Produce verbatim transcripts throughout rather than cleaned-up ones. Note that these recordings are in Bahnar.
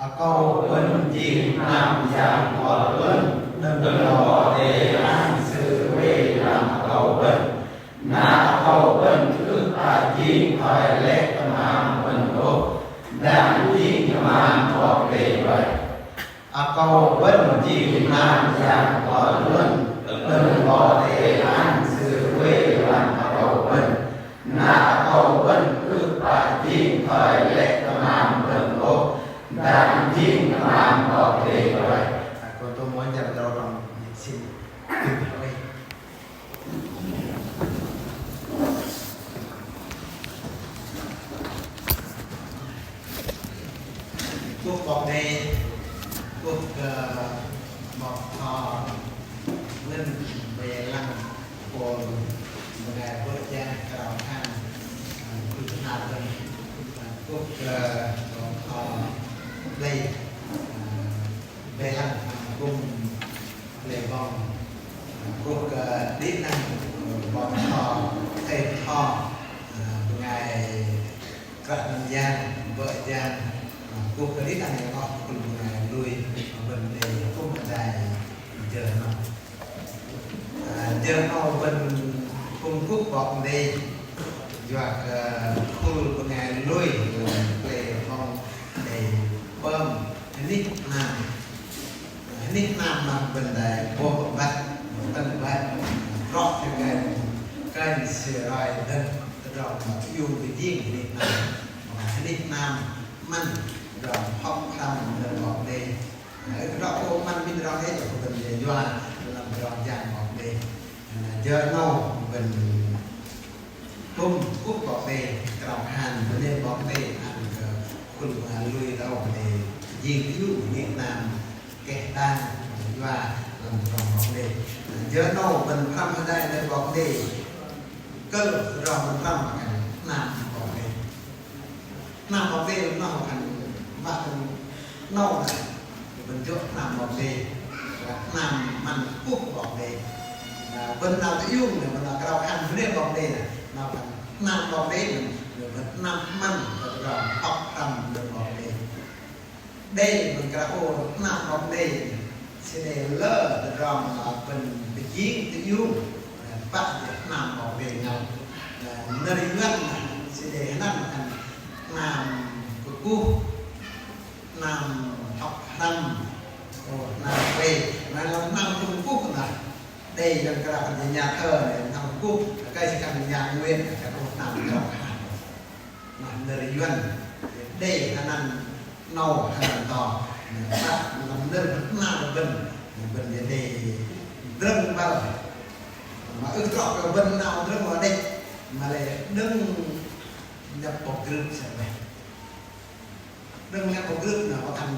Akâu bơ̆n jing hnam Yang Bơhngol 'Lơ̆ng, đơ̆ng 'Bok Kei-Dei ăn Sư oei lăm akâu bơ̆n. Na akâu bơ̆n ưh kơ jing thoi lĕ tơmam bơ̆n ôh, dang jing tơmam 'Bok Kei-Dei. Akâu bơ̆n jing hnam Yang Bơhngol 'Lơ̆ng, đơ̆ng 'Bok Kei-Dei ăn Sư oei lăm akâu bơ̆n. Na akâu bơ̆n ưh kơ jing thoi lĕ tơmam bơ̆n ôh, dang jing tơmam 'Bok Kei-Dei. Akâu tôm mơ̆n jang drâu trong nhật sinh. Kŭp 'Bok Kei-Dei, kŭp kơ 'bok thŏ Nguyễn Bê Lăng, pôl bơngai bơ̆ jang krao khan, kŭp kơ 'bok thŏ Bê Lăng, kŭm Lê Bông, kŭp kơ đĭ đăng 'bok thŏ, thầy thŏ, bơngai kră 'năn jang, bơ̆ jang, kŭp kơ đĭ đăng 'noh, kŭm bơngai lui, bơ̆n đei kŭm hơdai jơ 'noh. Jơ 'noh bơ̆n kŭm kŭp 'Bok Kei-Dei, yua kơ khul bơngai lui, Lê Bông đei pơm hơnih hnam. Hơnih hnam mă bơ̆n đei bôh băt, bơ̆n băt, trŏ thoi kơnh, kơnh sư roi dơ̆ng, tơdrong mă tơiung tơjing hơnih hnam. Hơnih hnam 'măn tơdrong hŏk pơhrăm nơ̆r 'Bok Kei-Dei. Ưh kơ trŏ ôh, 'măn minh tơdrong ei, bơ̆n yua lăm tơdrong jang 'Bok Kei-Dei. Jơ 'nâu bơ̆n kŭm kŭp 'Bok Kei-Dei, krao khan bơnê 'Bok Kei-Dei ăn kơ khul bơngai lui tơdrong Kei-Dei jing tơiung hơnih hnam keh đang yua lăm tơdrong 'Bok Kei-Dei. Jơ 'nâu bơ̆n pơhrăm hơdai nơ̆r 'Bok Kei-Dei, kơ̆l tơdrong bơ̆n pơhrăm khan hnam 'Bok Kei-Dei. Hnam 'Bok Kei-Dei 'noh khan wă kơ 'nâu nơ̆, bơ̆n jơ̆ hnam 'Bok Kei-Dei, hnam 'măn kŭp 'Bok Kei-Dei. Na bơ̆n 'nao tơiung nơ̆, bơ̆n 'nao krao khan bơnê 'Bok Kei-Dei nơ̆, 'nâu khan hnam 'Bok Kei-Dei nơ̆, bơ̆n hnam 'măn kơ tơdrong hŏk pơhrăm nơ̆r 'Bok Kei-Dei. Đei bơ̆n krao ôh hnam 'Bok Kei-Dei, sư đei lơ tơdrong mă bơ̆n pơjing tơiung, bă jơ̆ hnam 'Bok Kei-Dei ngăl. Nơ̆r Yuăn sư đei hơnăn khan hnam kơkuh, hnam hŏk pơhrăm, ôh, hnam oei, na lăm hnam kơkuh na đei lăm krao khan nhà thờ nơ̆, hnam kơkuh, kơ sư khan nhà nguyện, kơ hnam krao khan. Na nơ̆r Yuăn đei hơnăn 'nâu hơnăn to, na lăm nơ̆r hnam bơ̆n, bơ̆n đei drơ̆ng băl. Mă ưh trŏ kơ bơ̆n 'nao drơ̆ng mă đĕch, mă lei đơ̆ng nhập 'bok Grơ̆k sơ̆ bơih. Đơ̆ng nhập 'bok Grơ̆k na wă khan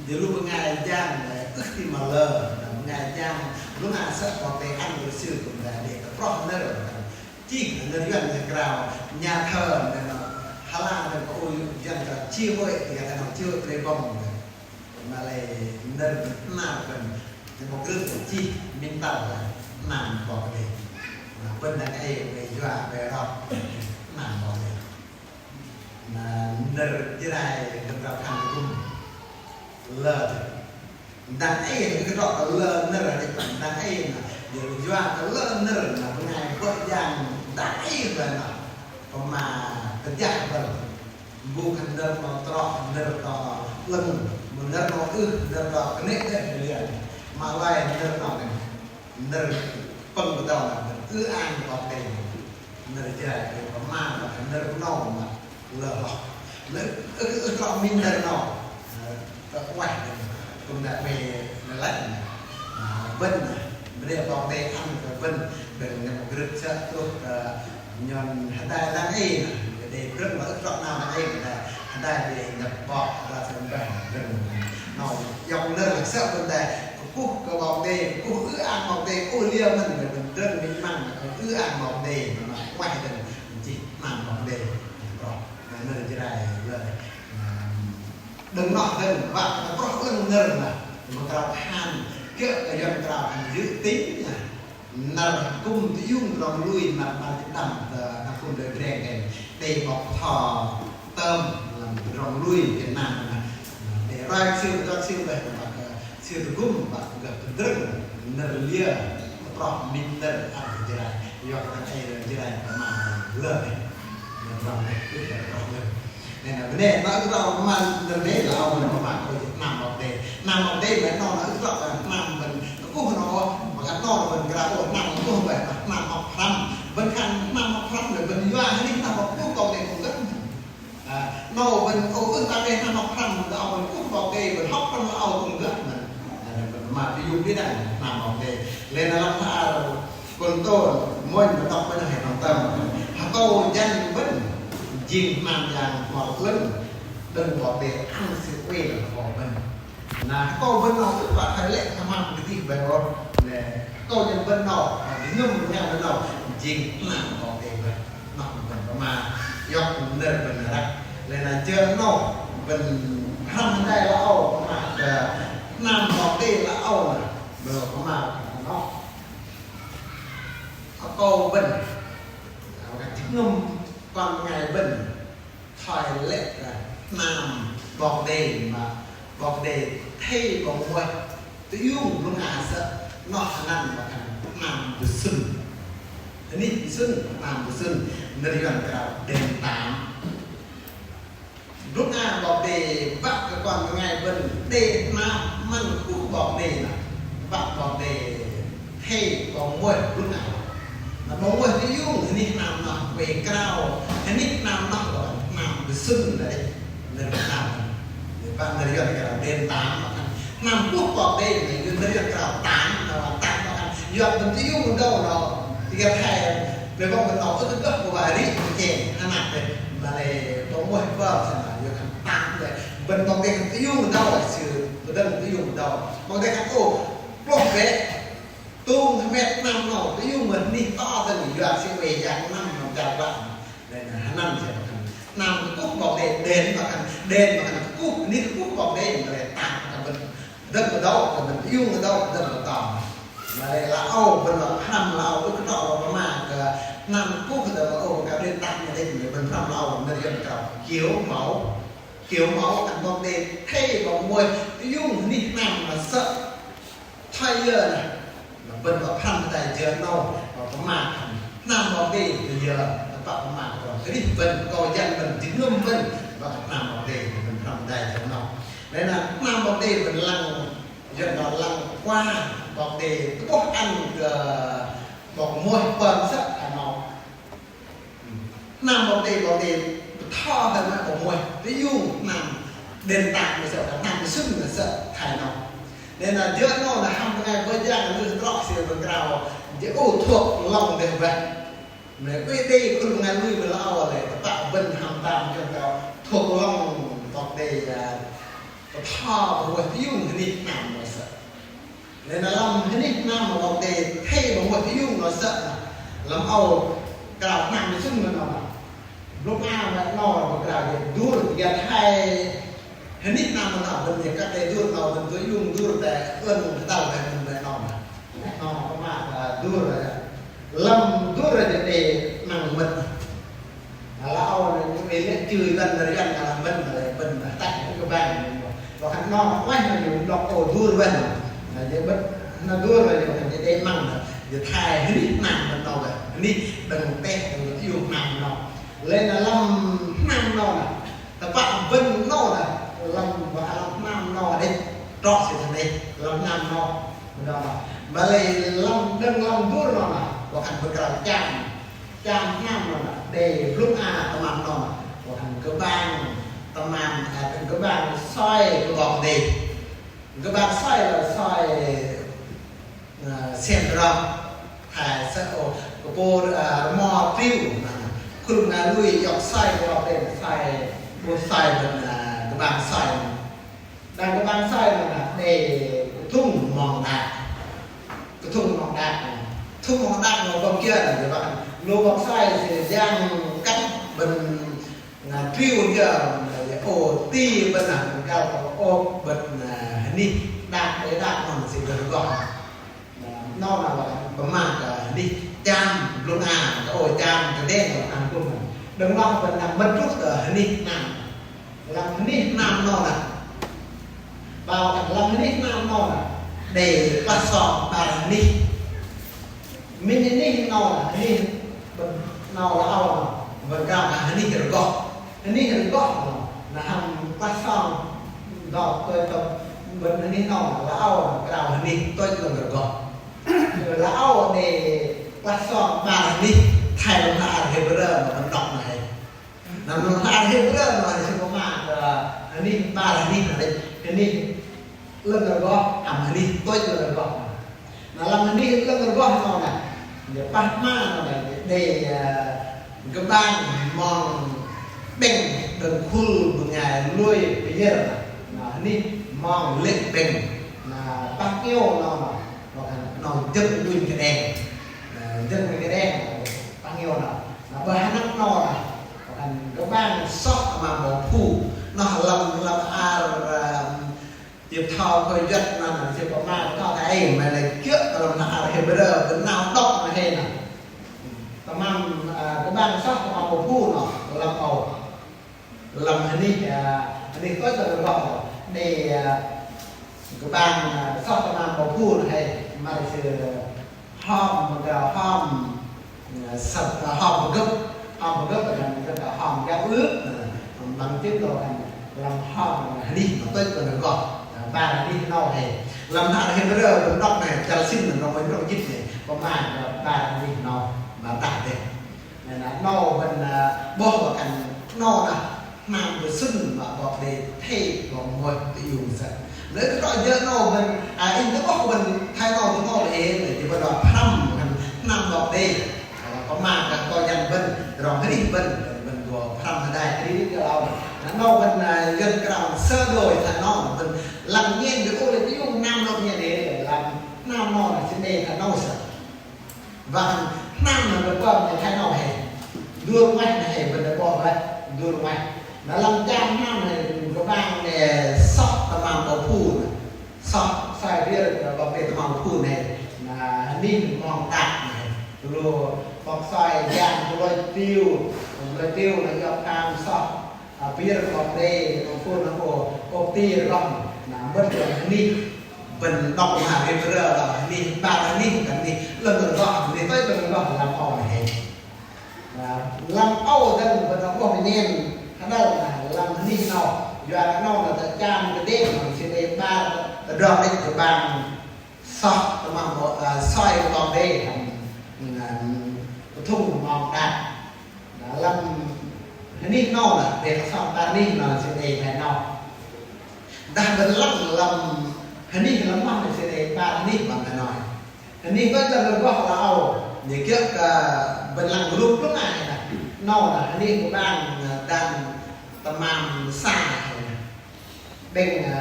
jơ̆ lu bơngai jang, ưh ti mă lơ, na bơngai jang lu na sơ̆ 'Bok Kei-Dei ăn kơ sư kư̆m đei tơproh nơ̆r wă khan chih nơ̆r Yuăn nơ̆ krao nhà thờ nơ̆, hơla nơ̆ kơ ôi Yuăn krao chi hội, thì người ta nói chi hội Lê Bông nơ̆. Mă lei nơ̆r hnam bơ̆n, nơ̆r 'bok Grơ̆k chih minh tăl là hnam 'Bok Kei-Dei. Na bơ̆n dang ei oei yua oei rok hnam 'Bok Kei-Dei. Na nơ̆r Jrai đơ̆ng krao khan kư̆m lơ dơ̆ng. Dang ei ưh kơ trŏ kơ lơ nơ̆r đĕch, dang ei na yua kơ lơ nơ̆r na bơngai bơ̆ jang dang ei bơ̆n na pơma tơjah bơ̆n. Bu khan nơ̆r 'nâu trŏ, nơ̆r 'nâu 'lơ̆ng, mă nơ̆r 'nâu ưh, nơ̆r 'nâu kơnê̆ dêh, mă lei nơ̆r 'nâu kơnê̆. Nơ̆r pơ̆ng pơdâu na ư-ang 'Bok Kei-Dei. Nơ̆r Jrai kơ pơma na nơ̆r 'nâu mă lơ hloh. Nơ̆r ưh, ưh, ưh trŏ minh nơ̆r 'nâu. Ơ, tơ 'nguaih kư̆m đei oei nơ̆r lĕ. Ơ, bơ̆n, bơnê 'Bok Kei-Dei ăn kơ bơ̆n, bơ̆n 'nĕ 'bok Grơ̆k sơ̆ truh kơ nhôn hơdai dang ei na, đei drơ̆ng mă ưh trŏ 'nao dang ei na, hơdai đei nhăp 'bok, hơdai sơ̆ bơih drơ̆ng. 'Nâu iŏk nơ̆r sơ̆ bơ̆n đei kơkuh kơ 'Bok Kei-Dei, kơkuh ư-ang 'Bok Kei-Dei, ôh liơ mơ̆n, bơ̆n drơ̆ng minh 'măng, ơ, ư-ang 'Bok Kei-Dei, na 'nguaih dơ̆ng, chih hnam 'Bok Kei-Dei, roh, na nơ̆r Jrai lơ, na, đơ̆ng noh dơ̆ng, wă kơ tơproh 'lơ̆ng nơ̆r na, mă krao khan, kiơ̆ kơ Yuăn krao khan dự tính na. Năr akŭm tơiung tơdrong lui, năr, năr jĭt đăm, tơ akŭm đei breng kơ đei 'bok thŏ tơm lăm tơdrong lui Việt Nam na, đei Bơ̆n sư, bơ̆n sư bơih, bơ̆n sư tơgŭm, bơ̆n gơh pơdrơ̆ng nơ̆r liơ, pơtrŏ minh nơ̆r ăn Jrai, yua kơ ei Jrai pơma lơ bơih, nơ̆r rŏng bơih, ưh kơ pơtrŏ lơ. Nên là bơnê, na ưh kơ pơma nơ̆r bơnê, lăm âu bơ̆n pơma kơ hnam 'Bok Kei-Dei. Hnam 'Bok Kei-Dei bơ̆n noh, na ưh kơ pơma hnam bơ̆n kơkuh noh, bơ̆n khan noh bơ̆n krao ôh hnam kơkuh bơih, hnam hŏk pơhrăm. Bơ̆n khan hnam hŏk pơhrăm, bơ̆n yua hơnih hnam kơkuh 'Bok Kei-Dei kư̆m gơh. À, noh bơ̆n ôh ưh tam bĕ hnam hŏk pơhrăm, dah bơ̆n kơkuh 'Bok Kei-Dei, bơ̆n hŏk pơhrăm lăm âu kư̆m gơh. Bơ̆n pơma tơiung đĭ đăng hnam 'Bok Kei-Dei. Lei na lăm hla ar Kôrintô mônh bơ̆n đŏk bơ̆n hơnăn tơm. Hơkâu jăn bơ̆n jing hnam yang hmol 'lơ̆ng đơ̆ng 'Bok Kei-Dei ăn Sư oei lăm hơkâu bơ̆n. Na hơkâu bơ̆n noh ưh kơ pă thoi lĕ kơ hmam kơdih bơih ôh. Lei hơkâu jăn bơ̆n noh, jơhngơ̆m bơ̆n noh jing hnam 'Bok Kei-Dei bơih. Noh bơ̆n pơma iŏk nơ̆r bơ̆n răk. Lei na jơ noh bơ̆n pơhrăm hơdai lăm âu pơma kơ hnam 'Bok Kei-Dei lăm âu na bơ̆n pơma noh. Hơkâu bơ̆n, ơ, jơhngơ̆m kon bơngai bơ̆n thoi lĕ kơ hnam 'Bok Kei-Dei mă 'Bok Kei-Dei athei 'bok muih tơiung blŭng a sơ̆, noh hơnăn mă khan hnam bơsŭn. Hơnih bơsŭn, hnam bơsŭn, nơ̆r Yuăn krao đền tạm. Blŭng a 'Bok Kei-Dei bă kơ kon bơngai bơ̆n đei hnam 'măn kơkuh 'Bok Kei-Dei na, bă 'Bok Kei-Dei athei 'bok muih blŭng a. Na 'bok muih tơiung hơnih hnam noh, oei krao hơnih hnam noh, hnam bơsŭn na đĕch. Nơ̆r hnam, bă nơ̆r Yuăn krao đền tạm, hnam kơkuh 'Bok Kei-Dei, nơ̆r Yuăn krao tạm, na tạm, hnam Yuăn bơ̆n tơiung đơ̆ng noh, tơgơ̆p thoi, bơ̆n 'bok bơ̆n noh ưh kơ gơh kơ wă rih kơ chĕng, hơnăn đĕch, mă lei 'bok muih pơm, sơnă Yuăn khan tạm đĕch, bơ̆n 'Bok Kei-Dei tơiung đơ̆ng, sư pơdơ̆ng tơiung đơ̆ng, 'Bok Kei-Dei khan ôh, ploh bĕ, tŭng hơmet hnam noh, tơiung mơ̆n anih to dơ̆ng, yua kơ sư oei yak năm noh, jar bă. Lei na hơnăn sư bă khan hnam kơkuh 'Bok Kei-Dei, đền bă khan, đền bă khan kơkuh, anih kơkuh 'Bok Kei-Dei, mă lei tang bă khan bơ̆n dơ̆ng kơdâu, khan bơ̆n tơiung kơdâu, dơ̆ng kơdâu. Mă lei lăm âu bơ̆n lăp pơhrăm lăm âu, ưh kơ trŏ lăp pơma kơ hnam kơkuh kơdâu, âu kơ đền tang mă đĕch, bơ̆n pơhrăm lăm âu, nơ̆r Yuăn krao kiểu mẫu, kiểu mẫu khan 'Bok Kei-Dei athei 'bok muih tơiung anih hnam mă sơ̆. Thoi yơ na, na bơ̆n wă pơhrăm hơdai jơ 'nâu, wă pơma khan hnam 'Bok Kei-Dei tơ yơ, tơpă pơma kơ arih bơ̆n, hơkâu jăn bơ̆n, jơhngơ̆m bơ̆n, wă kơ hnam 'Bok Kei-Dei, bơ̆n pơhrăm hơdai jơ 'nâu. Lei na hnam 'Bok Kei-Dei bơ̆n lăng, jơ 'nâu lăng kuah 'Bok Kei-Dei tơ'bôh ăn kơ 'bok muih pơm sơ̆ thoi 'nâu. Hnam 'Bok Kei-Dei, 'Bok Kei-Dei bơtho thoi mă 'bok muih tơiung hnam đền tang mă sơ̆, hnam bơsŭn mă sơ̆ thoi 'nâu. Lei na jơ 'nâu na hăm bơngai bơ̆ jang lui trŏ sư bơ̆n krao, jơ âu thuộc lòng dêh bơih. Mă lei oei đei khul bơngai lui mă lei âu lei, tơpă bơ̆n hăm tam jơ krao thuộc lòng 'Bok Kei-Dei, ơ, bơtho 'bok muih tơiung hơnih hnam mă sơ̆. Lei na lăm hơnih hnam mă 'Bok Kei-Dei athei 'bok muih tơiung noh sơ̆ na, lăm âu krao hnam bơsŭn mă noh na. Blŭng a mă noh bơ̆n krao jơ dur, jơ thoi hơnih hnam mă noh bơ̆n jơ kăt đei dur noh bơ̆n tơiung dur tơ ưn kơdăl tơ bơ̆n mă noh na. Noh pơma kơ dur, lăm dur jơ đei 'măng mơ̆t. Lăm âu na, oei lĕ chư bơ̆n nơ̆r Yuăn kơ lăm bơ̆n, bơ̆n tăch kơ bang. Wă khan noh, wă khan noh, jơ̆ đŏk ô dur bơ̆n. Na jơ̆ bơ̆n, na dur bơ̆n, jơ̆ khan jơ̆ đei 'măng na. Jơ̆ thoi hơnih hnam bơ̆n noh bơih. Hơnih đơ̆ng teh, đơ̆ng iung hnam noh. Lei na lăm hnam noh na. Tơpă bơ̆n noh na. Lăm, wă khan lăm hnam noh đĕch. Trŏ sư thoi đĕch. Lăm hnam noh. Noh na. Mă lei lăm, đơ̆ng lăm dur noh na. Wă khan bơ̆n krao cham. Cham hnam noh na, đei blŭng a tơmam noh na, wă khan kơbang tơmam, ơ, kơbang soi kơ 'Bok Kei-Dei. Kơbang soi lơ soi, ơ, sem rơm. Thoi sơ̆ ôh, kơpôl, ơ, rơmo triu, na, khul bơngai lui iŏk soi kơ 'Bok Kei-Dei, soi, ƀôh soi bơ̆n, ơ, kơbang soi. Đang kơbang soi noh na, đei kơthŭng mong đak. Kơthŭng mong đak noh. Kơthŭng mong đak noh bơ̆n kiơ noh, jơ̆ bơ̆n. Lu bơ̆n soi sư jang kăt bơ̆n, na, triu kiơ, ô ti bơ̆n na, bơ̆n kăl kơ ô bơ̆n na, hơnih đak, đei đak noh sư bơ̆n gơh. Noh na wă pơma kơ hơnih cham blŭng a, kơ ô cham kơdeng kơ ăn kŭm. Đơ̆ng noh bơ̆n na mơ̆t truh kơ hơnih hnam. Lăm hơnih hnam noh na. Wă khan lăm hơnih hnam noh na, đei pơsong 'bar hơnih. Minh hơnih noh na, hơnih bơ̆n noh la âu noh, bơ̆n krao hơnih rơgoh. Hơnih rơgoh noh na hăm pơsong dŏ tơdrong bơ̆n hơnih noh la âu noh krao hơnih tôch 'lơ̆ng rơgoh. La âu đei pơsong 'bar hơnih thoi lăm hla ar Hêbrơ mă bơ̆n đŏk noh hei. Na lăm hla ar Hêbrơ noh hei sư pơma kơ hơnih 'bar hơnih noh đei hơnih 'lơ̆ng rơgoh hăm hơnih tôch 'lơ̆ng rơgoh. Na lăm hơnih 'lơ̆ng rơgoh noh na, đei pah hma noh na, đei, ơ, kơ'bang mong 'bĕng đơ̆ng khul bơngai lui pơyơ̆r na. Na hơnih mong lê̆ 'bĕng. Na pah 'ngiĕo noh na, noh jơ̆ng đunh kơđeng. Na jơ̆ng đunh kơđeng, pah 'ngiĕo noh. Na bơ̆n hơnăp noh na, kơ'bang soh tơmam 'bok phu. Noh lăm, lăm ar, ơ, Chip thoi khôi juăt na, na chip pơma thoi thoi ei, mă lei kiơ̆ kơ lăm hla ar Hêbrơ bơ̆n nao đŏk na hei na. Tơmam, ơ, kơ'bang soh tơmam 'bok phu noh, lăm âu. Lăm hơnih, ơ, hơnih tôch 'lơ̆ng rơgoh, đei, ơ, kơ'bang, ơ, soh tơmam 'bok phu noh hei, mă lei sư hom, mă lei hom, ơ, sơ̆p, ơ, hom pơgơ̆p, hom pơgơ̆p lăm, mă lei hom gao ưh, ơ, lăm chip lơ lăm, lăm hom, ơ, hơnih mă tôch 'lơ̆ng rơgoh, ơ, 'bar hơnih noh hei. Lăm hla ar Hêbrơ bơ̆n đŏk noh, chăl sĭn noh, rŏng mơjĭt noh, pơma kơ 'bar hơnih noh, 'bar dah dêh. Na, na, noh bơ̆n, ơ, 'bôh wă khan, noh na, hnam kơsŭn mă 'Bok Kei-Dei athei 'bok mơ̆i tơiung sơ̆. Lei kơ trŏ jơ 'nâu bơ̆n, ơ, inh tơ'bôh bơ̆n thoi 'nâu tơ 'nâu lei, lei jơ bơ̆n wă pơhrăm khan hnam 'Bok Kei-Dei. Ơ, pơma kơ kơ jăn bơ̆n, rŏng hơrih bơ̆n, bơ̆n gô pơhrăm hơdai hơrih kơ 'nâu. Na 'nâu bơ̆n, ơ, jơ krao sơ đồ thoi 'nâu, bơ̆n lăng nhen jơ ô lei tơiung hnam 'nâu nhen đei, lăng hnam 'nâu na sĭ đei thoi 'nâu sơ̆. Wă khan hnam noh đei pơm thoi 'nâu hei. Ndur 'nguaih noh hei bơ̆n đei 'bôh wă, ndur 'nguaih. Na lăm cham hnam noh hei kơ'bang đei soh tơmam 'bok phu noh. Soh, soi pơyơ̆r kơ 'Bok Kei-Dei tơmam 'bok phu noh hei. Na hơnih mong đak noh hei. Lu 'bok soi jang, lu lôch tiu, lôch tiu noh iŏk pham soh. Ơ, pơyơ̆r kơ 'Bok Kei-Dei, 'bok phu noh 'bôh, 'bôh ti rơgoh, na mơ̆t kơ hơnih, bơ̆n đŏk mă Hêbrơ lăm hơnih, 'bar hơnih, kơ hơnih 'lơ̆ng rơgoh, hơnih tôch 'lơ̆ng rơgoh, lăm âu noh hei. Na, lăm âu dơ̆ng bơ̆n đŏk 'bôh nhen, hơdăl na, lăm hơnih 'nâu, yua kơ 'nâu na tơ cham kơdêh, na, sĭ đei 'bar, tơdrong đĕch kơ'bang, Soh tơmam 'Bok, ơ, soi kơ 'Bok Kei-Dei, ơ, pơthŭng mong đak. Na lăm hơnih 'nâu na, đei soh 'bar hơnih na sĭ đei thoi 'nâu. Dah bơ̆n lăng lăm hơnih lăm mă na sĭ đei 'bar hơnih bơ̆n thoi 'nâu. Hơnih bơ̆n lăm rơgoh la âu, nhi kiơ̆ kơ bơ̆n lăng rup lăm ai na. 'Nâu na hơnih kơ'bang, ơ, dan tơmam sa na. 'Bĕng, ơ,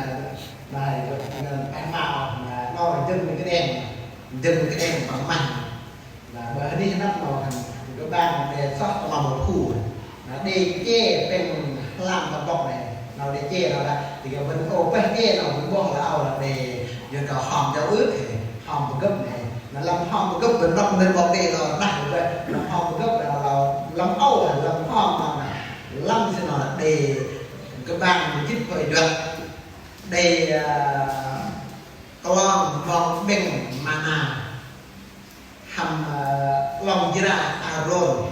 na, ơ, pah hma, na, 'nâu na jơ̆ng kơđeng, jơ̆ng kơđeng păng mah. Na, bơ̆n hơnih hơnăp 'nâu khan, kơ'bang đe soh tơmam 'bok phu. Na, đe che 'bĕng hơlam tơ'bŏk ne, 'nâu đe che 'nâu đa, tơdah bơ̆n ôh pơih che 'nâu bơ̆n 'bôh la âu la đe, yua kơ hom jâu ưh, hom pơgơ̆p ne. Na, lăm hom pơgơ̆p bơ̆n đŏk nơ̆r 'Bok Kei-Dei 'nâu đah, lăm hom pơgơ̆p 'nâu la, lăm âu la, lăm hom 'nâu na, lăm sư 'nâu la đe, kơ'bang mơjĭt khôi juăt. Đei, ơ, klong mong 'bĕng mana hăm, ơ, 'long jra Arôn.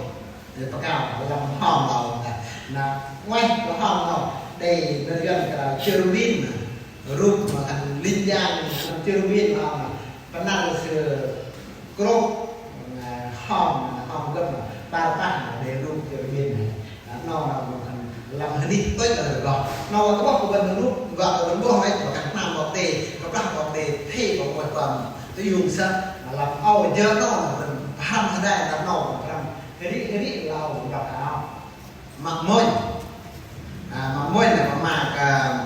Đei pơkao lăm hom 'nâu na. Na, 'nguaih kơ hom 'nâu đei nơ̆r Yuăn kơ chêrubin. Rup mă khan linh jang chêrubin 'nâu na. Pơnăr sư krôp, na, hom, na, hom gơ̆p, na, 'bar pah, na, đei rup chêrubin, na. Na, 'nâu, na, 'nâu khan lăm hơnih tôch 'lơ̆ng rơgoh. 'Nâu, na, tơ'bôh kơ bơ̆n rup, wă kơ bơ̆n 'bôh, na, wă kơ hnam 'Bok Kei-Dei, kơplah 'Bok Kei-Dei athei kơ 'nguaih pơm tơiung sơ̆, na, lăm âu jơ 'nâu, na, bơ̆n pơhrăm hơdai, na, 'nâu, na, pơhrăm hơrih, hơrih, la âu, na, đŏk 'nâu. Mă mônh. Ơ, mă mônh na pơma kơ, ơ,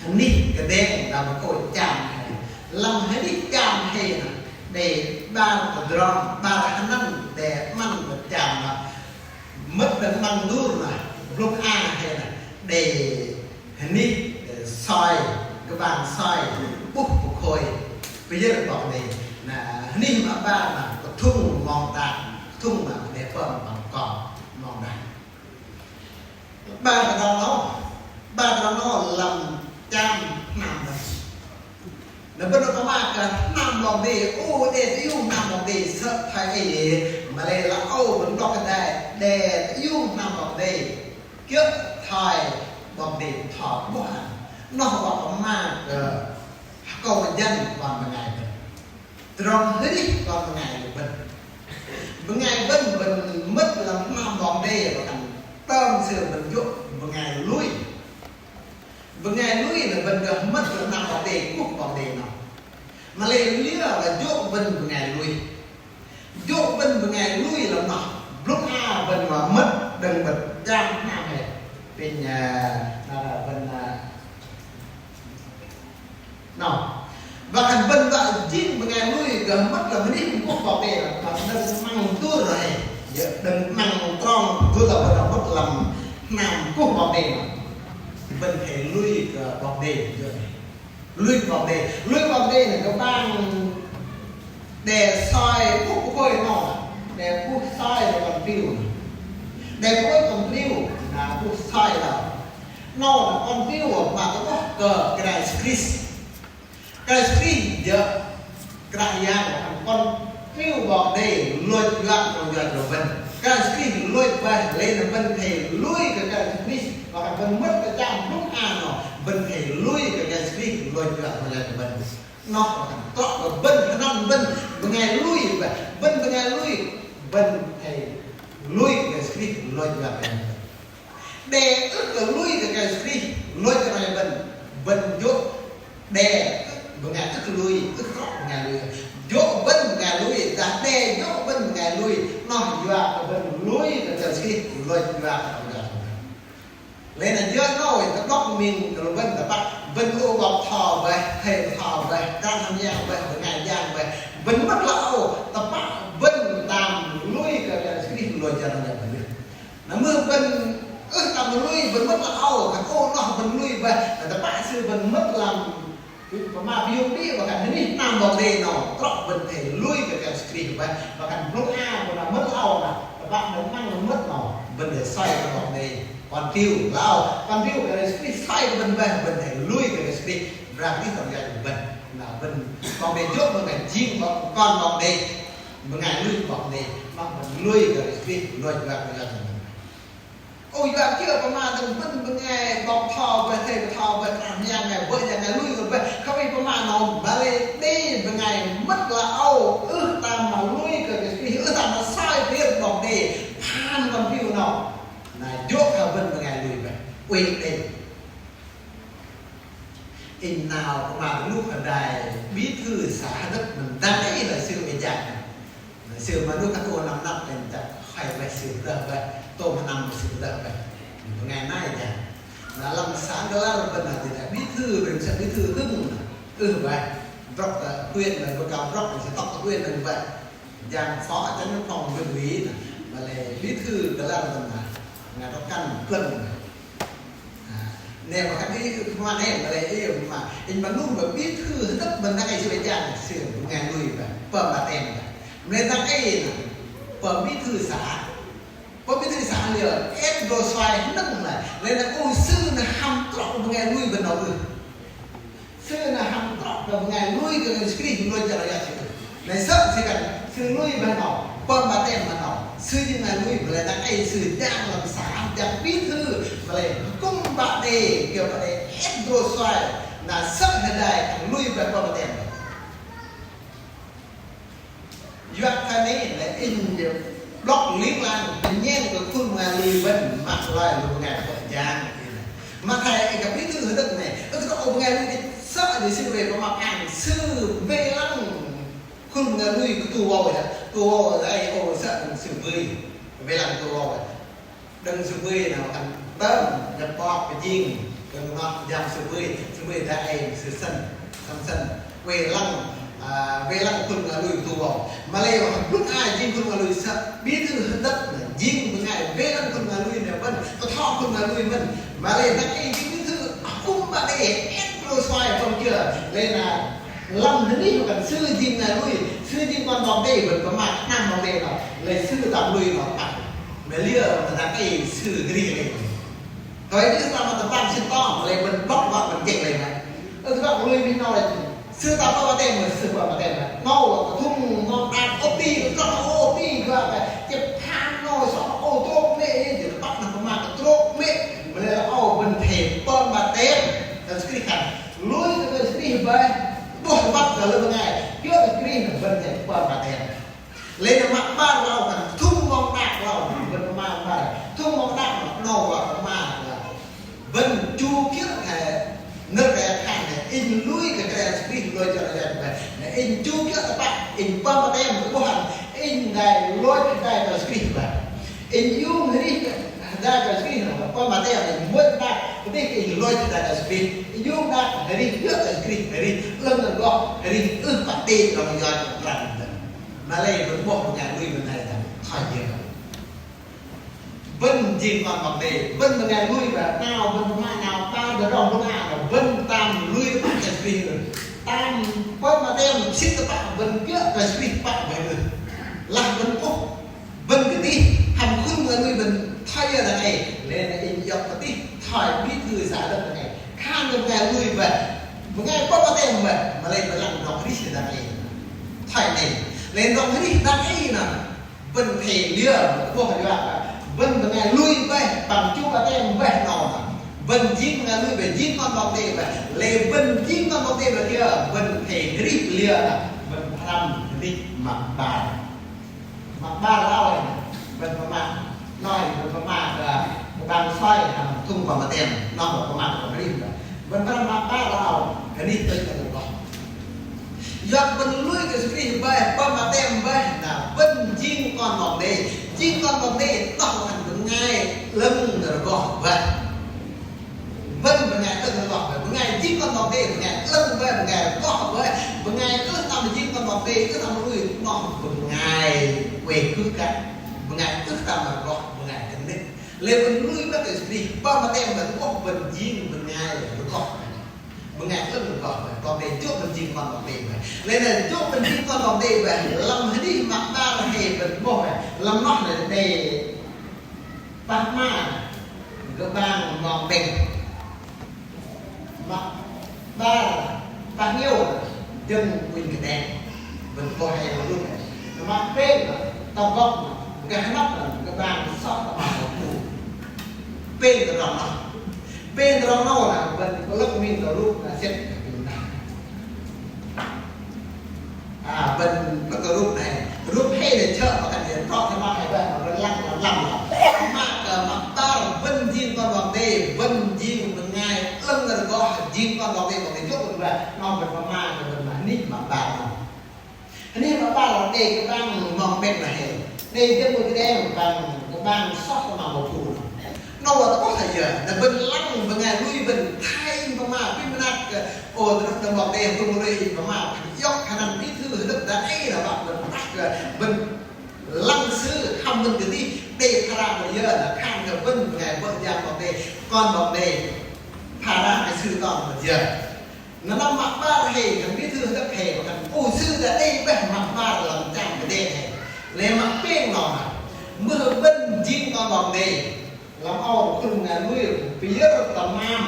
hơnih kơdêh, na pơma kơ cham hei. Lăm hơnih cham hei na, đei 'bar tơdrong, 'bar hơnăn đe 'măn kơ cham na. Mơ̆t đơ̆ng 'măn ndur na, blŭng a hei na, đei hơnih, đei soi, kơ'bang soi, 'bôh pơkhôi, pơyơ̆r 'Bok Kei-Dei. Na, hơnih mă 'bar na, pơthŭng mong đak, pơthŭng na, đe pơm păng kon, mong đak. 'Bar tơdrong 'nâu, 'bar tơdrong 'nâu lăm cham hnam 'Bok Kei-Dei, ô, đe tơiung hnam 'Bok Kei-Dei sơ̆ thoi ei, mă lei la âu bơ̆n 'bok kơdai đe tơiung hnam 'Bok Kei-Dei kiơ̆ thoi 'Bok Kei-Dei bơtho 'bôh ăn. Noh 'bok pơma kơ akâu jăn kon bơngai bơ̆n. Tơdrong arih kon bơngai bơ̆n. Bơngai bơ̆n, bơ̆n mơ̆t lăm hnam 'Bok Kei-Dei, bơ̆n tơm sư bơ̆n jô̆ bơngai lui. Bơngai lui noh bơ̆n gơh mơ̆t lăm hnam 'Bok Kei-Dei, kuh 'Bok Kei-Dei noh. Mă lei liơ la jô̆ bơ̆n bơngai lui. Jô̆ bơ̆n bơngai lui lăm noh. Blŭng a bơ̆n mă mơ̆t đơ̆ng bơ̆n jang hnam hei. Pinh, ơ, na, na, bơ̆n, ơ, noh. Wă khan bơ̆n wă jing bơngai lui gơh mơ̆t lăm anih kuh 'Bok Kei-Dei, wă đơ̆ng 'măng tur roi hei. Yơ, đơ̆ng 'măng trong tur la bơ̆n mơ̆t lăm hnam kuh 'Bok Kei-Dei. Bơ̆n athei lui kơ 'Bok Kei-Dei, yơ. Lui kơ 'Bok Kei-Dei, lui kơ 'Bok Kei-Dei noh kơpang đe soi kuh pơkôi noh, đe kuh soi noh kon triu. Đe pơkôi kon triu, na kuh soi noh. Noh na kon triu mă tơ'bôh kơ Kraist Krist. Kraist Krist jơ̆ Kră Yang, kon triu 'Bok Kei-Dei lôch yua kơ tơdrong yoch lu bơ̆n. Kraist Krist lôch bơih, lei na bơ̆n athei lui kơ Kraist Krist, wă khan bơ̆n mơ̆t tơ chang blŭng a noh, bơ̆n athei lui kơ Kraist Krist lôch yua kơ tơdrong yoch lu bơ̆n. Noh wă khan trŏ kơ bơ̆n, hơnăn bơ̆n bơngai lui bơih, bơ̆n bơngai lui, bơ̆n athei lui kơ Kraist Krist lôch yua kơ tơdrong yoch. Đe ưh kơ lui kơ Kraist Krist lôch kơ tơdrong yoch bơ̆n, bơ̆n jô̆ đe bơngai ưh kơ lui, ưh kơ trŏ bơngai lui. Jô̆ bơ̆n bơngai lui, dah đe jô̆ bơ̆n bơngai lui, noh yua kơ bơ̆n lui kơ Kraist Krist lôch yua kơ tơdrong yoch. Lei na jơ 'nâu tơ'blŏk ming kơ lu bơ̆n tơpă, bơ̆n ô 'bok bơtho bơih, athei bơtho bơih, kră hnam yang bơih, bơngai jang bơih, bơ̆n mơ̆t la âu, tơpă bơ̆n tam lui kơ Kraist Krist lôch yua kơ tơdrong yoch bơ̆n. Na mưh bơ̆n ưh tam lui, bơ̆n mơ̆t la âu, khan ô noh bơ̆n lui bơih, na tơpă sư bơ̆n mơ̆t lăm pơma pơyung đĭ, wă khan anih hnam 'Bok Kei-Dei noh, trŏ bơ̆n athei lui kơ Kraist Krist bơih, wă khan blŭng a bơ̆n mơ̆t la âu na, tơpă bơ̆n 'măng bơ̆n mơ̆t noh, bơ̆n athei soi kơ 'Bok Kei-Dei kon triu, la âu, kon triu kơ Kraist Krist soi kơ bơ̆n bơih, bơ̆n athei lui kơ Kraist Krist, bơ̆n athei lui kơ bơ̆n. Na bơ̆n, 'Bok Kei-Dei jô̆ bơ̆n jing kon 'Bok Kei-Dei, bơngai lui 'Bok Kei-Dei, mă bơ̆n lui kơ Kraist Krist, lui kơ Kraist Krist. Ô, yua kiơ pơma dơ̆ng bơ̆n bơngai 'bok bơtho bơih, athei bơtho bơih, kră hnam yang bơih, bơ̆ jang bơngai lui bơih, khei pơma noh, mă lei đei bơngai mơ̆t la âu, ưh tam mă lui kơ Krist, ưh tam mă soi pơyơ̆r 'Bok Kei-Dei, phan kon triu noh. Na jô̆ kơ bơ̆n bơngai lui bơih. Oei đei. Inh 'nao pơma lu hơdai bí thư xã hơdơ̆k mơ̆n dang ei lei sư oei jang. Sư mă lu kơ tô năm năm lei chăp hai bơih sư pơdơh bơih, tô mă năm sư pơdơh bơih. Bơngai nai jang. Na lăm xã Gơlar bơ̆n na tơdrong bí thư, bơ̆n sư bí thư hưng na. Ưh bơih. Brŏk tơ huyện na, bơ̆n kơ brŏk na, sư tŏk tơ huyện na bơih. Jang phó chăn văn phòng huyện ủy na, mă lei bí thư Gơlar bơ̆n na, ngai rŏ kăn plơ̆ng na. À, ne mă khan ih kơ mă ne, mă lei ih mă, inh mă lu mă bí thư hơdơ̆k bơ̆n dang ei sư jang, sư bơngai lui bơih, pơm baptem bơih. Mă lei dang ei na, pơm bí thư xã, pơm bí thư xã lei ĕp drô soi hơnơ̆ng na, lei na ô sư na hăm trŏ bơngai lui bơ̆n noh ưh. Sư na hăm trŏ kơ bơngai lui kơ Krist lôch char yă sư. Lei sơ̆ sư khan sư lui bơih noh, pơm baptem bơih noh. Sư jing bơngai lui, mă lei dang ei sư jang lăm xã, jang bí thư, mă lei kŭm băt đe, kiơ băt đe ĕp drô soi, na sơ̆ hơdai khan lui bơih pơm baptem. Yua kơ 'nâu lei inh 'blŏk ling lang, pơnheng kơ khul bơngai lui bơ̆n, mă lei lu bơngai bơ̆ jang. Mă thoi inh kơ bí thư hơdơ̆k 'nâu, ưh kơ ô bơngai lui đĕch sơ̆ đei sư wei pơma pơang, sư wei lăng khul bơngai lui kơ tu wâu yă, tu wâu yă, ơ, ô sơ̆ sư wei, wei lăng tu wâu yă. Đơ̆ng sư wei na khan tơm, đơ̆ng pơk pơjing, đơ̆ng noh jang sư wei, sư wei dang ei sư sơ̆n, sơ̆n sơ̆n. Wei lăng, à, wei lăng khul bơngai lui tu wâu. Mă lei wă khan blŭng a jing khul bơngai lui sơ̆, bí thư hơdơ̆k na, jing bơngai wei lăng khul bơngai lui na bơ̆n, bơtho khul bơngai lui mơ̆n. Mă lei dang ei jing bí thư, akŭm băt đe, ĕp drô soi pơm kiơ, lei na, lăm hơnih khan sư jing bơngai lui, sư jing kon 'Bok Kei-Dei, bơ̆n pơma hnam 'Bok Kei-Dei noh, lei sư tam lui noh, mă liơ na dang ei sư arih lei. Thoi inh tam mă tơpă sư tŏ, lei bơ̆n 'blŏk wă bơ̆n chĕk lei mă. Ơ, tơpă lui minh 'nâu lei, Sư ta pơm baptem, sư pơm baptem. Noh, kơthŭng mong đak ôp ti, kơ trŏ ôp ti, kơ kơ chĕp than noh, sŏ ôp trôk mĕ, jơ̆ tơpă noh pơma kơ trôk mĕ. Mă lei la âu bơ̆n athei pơm baptem. Yêsu Krist khan. Lui kơ Yêsu Krist bơih, 'bôh tơbăt kơ lu bơngai kiơ̆ Yêsu Krist noh bơ̆n athei pơm baptem. Lei na mă 'bar la âu khan, kơthŭng mong đak la âu, bơ̆n pơma 'bar. Kơthŭng mong đak noh, noh la pơma la. Bơ̆n chu kiơ̆ kơ nơ̆r kơ khan, inh lui kơ Kră Yang Krist lôch jơ la jơ bơih. Inh chu kiơ̆ tơpă, inh pơm baptem tơ'bôh hăm, inh dai lôch hơdai kơ Krist bơih. Inh iung arih hơdai kơ Krist noh, pơm baptem, inh muih đak, kơdih kơ inh lôch hơdai kơ Krist. Inh iung đak arih kiơ̆ kơ Krist, arih 'lơ̆ng rơgoh, arih ưh pă đei tơdrong yoch prăm dơ̆ng. Mă lei bơ̆n 'bôh bơngai lui bơngai dang thoi yơ. Bơ̆n jing kon bok Kei-Dei, bơ̆n bơngai lui bơih, 'nao bơ̆n pơma 'nao 'bar tơdrong bơngai 'nao, bơ̆n tam lui tơpă kơ Krist. Tam pơm baptem sĭt tơpă bơ̆n kiơ̆ kơ Krist tơpă bơih. Lah bơ̆n 'bôh, bơ̆n kơdih, hăm khul bơngai lui bơ̆n thoi yơ dang ei, lei na inh iŏk kơdih, thoi bí thư xã dang ei. Khan kơ bơngai lui bơih, bơngai pơm baptem bơih, mă lei bơ̆n lăng tơdrong arih dang ei. Thoi 'nâu, lei tơdrong arih dang ei noh. Bơ̆n athei liơ, 'bôh yua, bơ̆n bơngai lui bơih, păng chu baptem bơih noh. Bơ̆n jing bơngai lui bơih, jing kon bok Kei-Dei bơih. Lei bơ̆n jing kon bok Kei-Dei bơih kiơ, bơ̆n athei arih liơ, bơ̆n pơhrăm arih mă 'bar. Mă 'bar la âu, bơ̆n pơma, noh bơ̆n pơma kơ, kơbang soi, hăm kơthŭng pơm baptem, noh bơ̆n pơma kơ arih. Bơ̆n pơhrăm mă 'bar la âu, arih tơl kơ noh. Yua kơ bơ̆n lui kơ Yêsu Krist bơih, pơm baptem bơih, na bơ̆n jing kon bok Kei-Dei, jing kon bok Kei-Dei, noh khan bơngai 'lơ̆ng rơgoh bơih. Bơ̆n bơngai 'lơ̆ng rơgoh bơih, bơngai jing kon bok Kei-Dei, bơngai 'lơ̆ng bơih, bơngai rơgoh bơih, bơngai ưh tam jing kon bok Kei-Dei, ưh tam lui, noh bơngai kuê kư̆ kă, bơngai ưh tam rơgoh, bơngai kơnê̆. Lei bơ̆n lui bơih kơ Yêsu Krist, pơm baptem bơih, 'bôh bơ̆n jing bơngai rơgoh. Bơngai 'lơ̆ng rơgoh bơih, bok Kei-Dei jô̆ bơ̆n jing kon bok Kei-Dei bơih. Lei na jô̆ bơ̆n jing kon bok Kei-Dei bơih, lăm hơnih mă 'bar hei bơ̆n 'bôh bơih, lăm noh na đei pah 'ma, kơbang mong 'bĕng. Mă 'bar, pah 'ngiĕo, dơ̆ng ŭnh kơdeng. Bơ̆n 'bôh hei bơ̆n lŭk. Mă pêng, tơgŏk, gah hơnăp, kơbang soh tơmam mơpu. Pêng tơdrong noh. Pêng tơdrong noh na bơ̆n pơlơ̆k minh tơ rup na sĕt kơ pêng na. A, bơ̆n pơlơ̆k tơ rup na. Rup hei na chơ̆ mă kăn yơ trŏ tơ mă hei bơ̆n, bơ̆n lăng lăng lăng. Mă kơ mă 'bar bơ̆n jing kon bok Kei-Dei, bơ̆n jing bơngai 'lơ̆ng rơgoh, jing kon bok Kei-Dei, bok Kei-Dei jô̆ bơ̆n bơih. Noh bơ̆n pơma kơ bơ̆n mă nih mă 'bar noh. Hơnih mă 'bar đei kơbang mong 'bĕng na hei. Đei dơ̆ng ŭnh kơdeng păng kơbang soh tơmam mơpu noh. Noh wă tơ'bôh thoi yơ, na bơ̆n lăng bơngai lui bơ̆n thoi inh pơma, pơma mơnat kơ, ô, tơdrong đơ̆ng bok Kei-Dei hơdrung lui inh pơma, iŏk hơnăn bí thư hơdơ̆k dang ei na wă bơ̆n pơtah kơ, bơ̆n lăng sư hăm bơ̆n kơdih, đei phara bơ̆n yơ, na khan kơ bơ̆n bơngai bơ̆ jang bok Kei-Dei, kon bok Kei-Dei, phara kơ sư tŏng bơ̆n yơ. Na năm mă 'bar hei, khan bí thư hơdơ̆k hei, khan ô sư dang ei bơih mă 'bar lăm chang kơdeng hei. Lei mă pêng noh, mưh bơ̆n jing kon bok Kei-Dei. Lăm âu khul bơngai lui, pơyơ̆r tơmam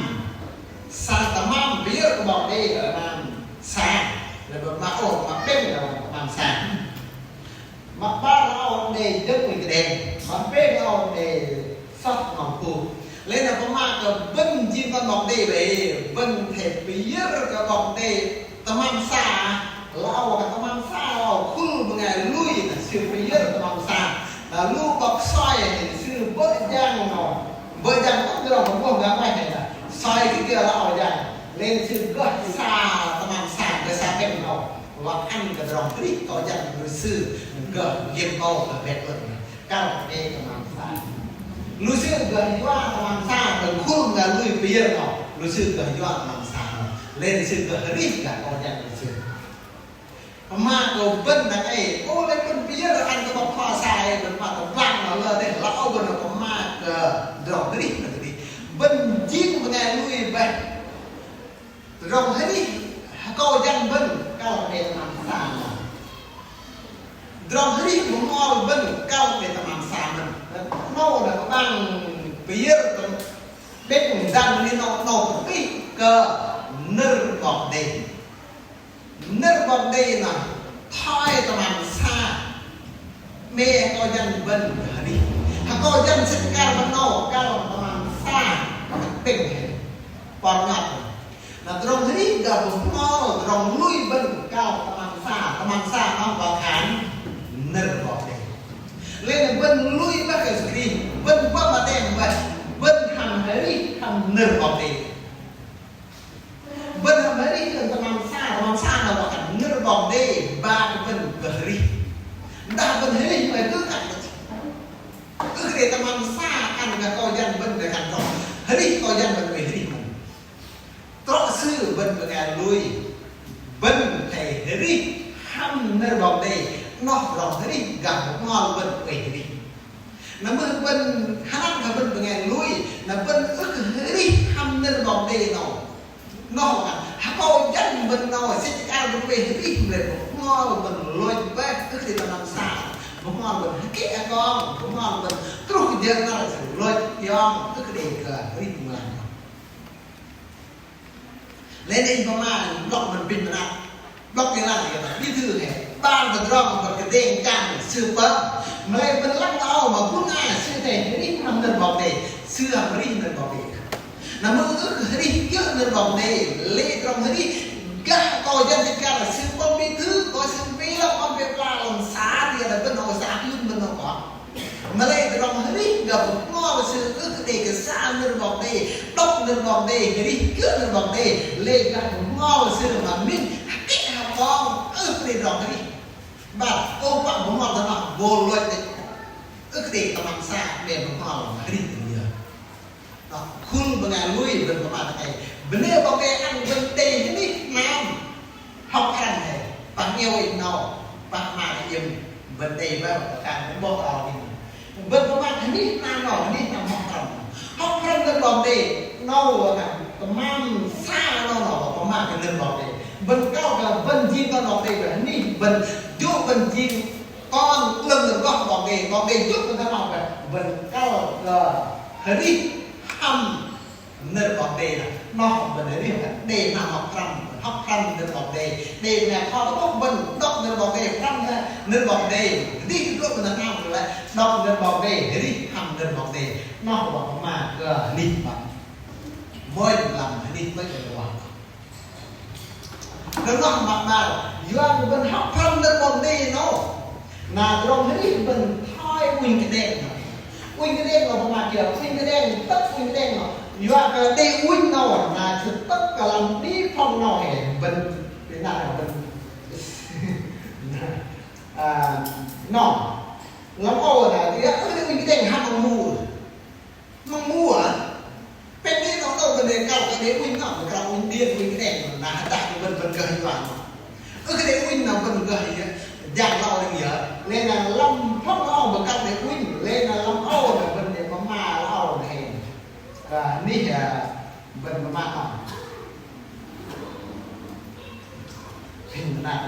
sa, tơmam pơyơ̆r kơ bok Kei-Dei, tơmam sa. Lei bơ̆n mă ô, mă pêng noh, tơmam sa. Mă 'bar âu đei dơ̆ng ŭnh kơdeng, mă pêng âu đei soh tơmam mơpu. Lei na pơma kơ bơ̆n jing kon bok Kei-Dei bơih, bơ̆n athei pơyơ̆r kơ bok Kei-Dei tơmam sa, la âu kơ tơmam sa, la âu khul bơngai lui na sư pơyơ̆r tơmam sa. Na lu bok soi na sư bơ̆ jang noh, bơ̆ jang tŏk tơdrong kơ bơ̆ gah bơih na, soi kơ kiơ la âu jang. Lei na sư gơh sa tơmam sa, gơh sa pêng noh. Wă ăn kơ tơdrong arih kơ jang lu sư gơh liêm kơ bĕ bơ̆n. Kăl kơ đei tơmam sa. Lu sư gơh yua tơmam sa, tơdrong khul bơngai lui pơyơ̆r noh. Lu sư gơh yua tơmam sa noh. Lei lu sư gơh arih gah kơ jang lu sư. Pơma kơ bơ̆n dang ei, ô lei bơ̆n pơyơ̆r ăn kơ bok kho sa ei, bơ̆n pơma tơblang noh lơ dêh, la âu bơ̆n pơma kơ tơdrong arih noh kơdih. Bơ̆n jing bơngai lui bơih. Tơdrong arih akâu jăn bơ̆n kăl kơ đei tơmam sa. Tơdrong arih bơhngol bơ̆n kăl kơ đei tơmam sa mơ̆n. Noh na kơbang pơyơ̆r tơm đĕch dang ni noh, noh tơpih kơ nơ̆r bok Kei-Dei. Nơ̆r 'Bok Kei-Dei noh thoi tơmam sa. 'Mêm akâu jăn bơ̆n arih. Akâu jăn sĭt kăl bơ̆n noh kăl tơmam sa. Pêng hei. Pơr ngăt. Na tơdrong arih gah bơhngol tơdrong lui bơ̆n kăl tơmam sa. Tơmam sa noh wă khan nơ̆r 'Bok Kei-Dei. Lei na bơ̆n lui bơih kơ Yêsu Krist. Bơ̆n bơ̆ mă tem bơih. Bơ̆n hăm arih hăm nơ̆r 'Bok Kei-Dei. Bơ̆n hăm arih kơ tơmam sa, tơmam sa noh wă khan nơ̆r 'Bok Kei-Dei ba kơ bơ̆n gơh arih. Dah bơ̆n arih mă ưh kơ kăl. Ưh kơ đei tơmam sa ăn kơ akâu jăn bơ̆n đei kăl rŏ. Arih akâu jăn bơ̆n oei arih mơ̆n. Trŏ sư bơ̆n bơngai lui. Bơ̆n athei arih hăm nơ̆r 'Bok Kei-Dei. Noh tơdrong arih gah bơhngol bơ̆n oei arih. Na mưh bơ̆n hơnăn kơ bơ̆n bơngai lui, na bơ̆n ưh kơ arih hăm nơ̆r 'Bok Kei-Dei noh. Noh khan, akâu jăn bơ̆n noh, sĭt kăl bơ̆n oei arih mă lei bơhngol bơ̆n lôch bơih, ưh kơ đei tơmam sa. Bơhngol bơ̆n hơkĕ akâu, bơhngol bơ̆n truh jơ năr sư lôch hiong, ưh kơ đei kơ arih mơ̆n. Lei na inh pơma 'blŏk bơ̆n pinh mơnat. 'Blŏk inh lăng kơ bơ̆n, bí thư hei. 'Bar tơdrong bơ̆n kơdeng chang sư pơm. Mă lei bơ̆n lăng âu mă bơ̆n a sư athei arih hăm nơ̆r 'Bok Kei-Dei. Sư hăm arih nơ̆r 'Bok Kei-Dei. Na mưh ưh kơ arih kiơ̆ nơ̆r 'Bok Kei-Dei. Lei tơdrong arih gah akâu jăn sĭt kăl sư pơm bí thư, kơ sư pơm lăm pơm pơm pla lăm sa, thì là bơ̆n âu sa hưn bơ̆n âu kơ. Mă lei tơdrong arih gah bơhngol sư ưh kơ đei kơ sa nơ̆r 'Bok Kei-Dei, đŏk nơ̆r 'Bok Kei-Dei, arih kiơ̆ nơ̆r 'Bok Kei-Dei, lei gah bơhngol sư mă minh hơkĕ hăm kơ ưh kơ đei tơdrong arih. 'Bar, ôh păng bơhngol tơnah bôl lôch đĕch. Ưh kơ đei tơmam sa 'mêm bơhngol arih tơ yơ. Noh, khul bơngai lui bơ̆n pơma tơ kei. Bơnê 'Bok Kei-Dei ăn bơ̆n đei hơnih hnam. Hŏk pơhrăm hei. Păng iâu inh 'nâu. Păng mă kơ iĕm bơ̆n đei bơih pơkă bơ̆n 'bôh kơ âu inh. Bơ̆n pơma hơnih hnam 'nâu, hơnih hnam hŏk pơhrăm. Hŏk pơhrăm nơ̆r 'Bok Kei-Dei. 'Nâu khan tơmam sa 'nâu 'nâu pơma kơ nơ̆r 'Bok Kei-Dei. Bơ̆n kăl kơ bơ̆n jing kon 'Bok Kei-Dei bơih hơnih bơ̆n jô̆ bơ̆n jing kon 'lơ̆ng rơgoh 'Bok Kei-Dei, 'Bok Kei-Dei jô̆ bơ̆n tơ 'nâu bơih, bơ̆n kăl kơ arih hăm nơ̆r 'Bok Kei-Dei noh, noh bơ̆n arih đei hnam hŏk pơhrăm, hŏk pơhrăm nơ̆r 'Bok Kei-Dei, đei hnam hŏk pơhrăm bơ̆n đŏk nơ̆r 'Bok Kei-Dei, pơhrăm nơ̆r 'Bok Kei-Dei, arih đô̆ bơ̆n hnam lei đŏk nơ̆r 'Bok Kei-Dei, arih hăm nơ̆r 'Bok Kei-Dei, noh wă pơma kơ arih bơ̆n. Mơ̆i lăm arih bơ̆n wă. Tơ noh mă 'bar, yua kơ bơ̆n hŏk pơhrăm nơ̆r 'Bok Kei-Dei 'nâu. Na tơdrong arih bơ̆n thoi unh kơđeng. Unh kơđeng 'nâu pơma kiơ, unh kơđeng, tơ̆k unh kơđeng 'nâu. Yua kơ đei unh 'nâu, na sư tơ̆k kơ lăm đĭ phong 'nâu hei, bơ̆n, bơ̆n na bơ̆n. À, noh. Lăm âu na, đei unh kơđeng hăm măng mu. Măng mu ơ, pêng đĭ 'nâu 'nâu bơ̆n đei kăl kơ đei unh 'nâu, bơ̆n kăl unh điên, unh kơđeng, na hơdah bơ̆n, bơ̆n gơh yua 'nâu. Ưh kơ đei unh 'nâu bơ̆n gơh yua, jang lơ đơ̆ng yơ, lei na lăm phong 'nâu bơ̆n kăl đei unh, lei na lăm âu na bơ̆n đei pơma lơ âu na hei. Kơ anih, ơ, bơ̆n pơma 'nâu. Pinh mơnat.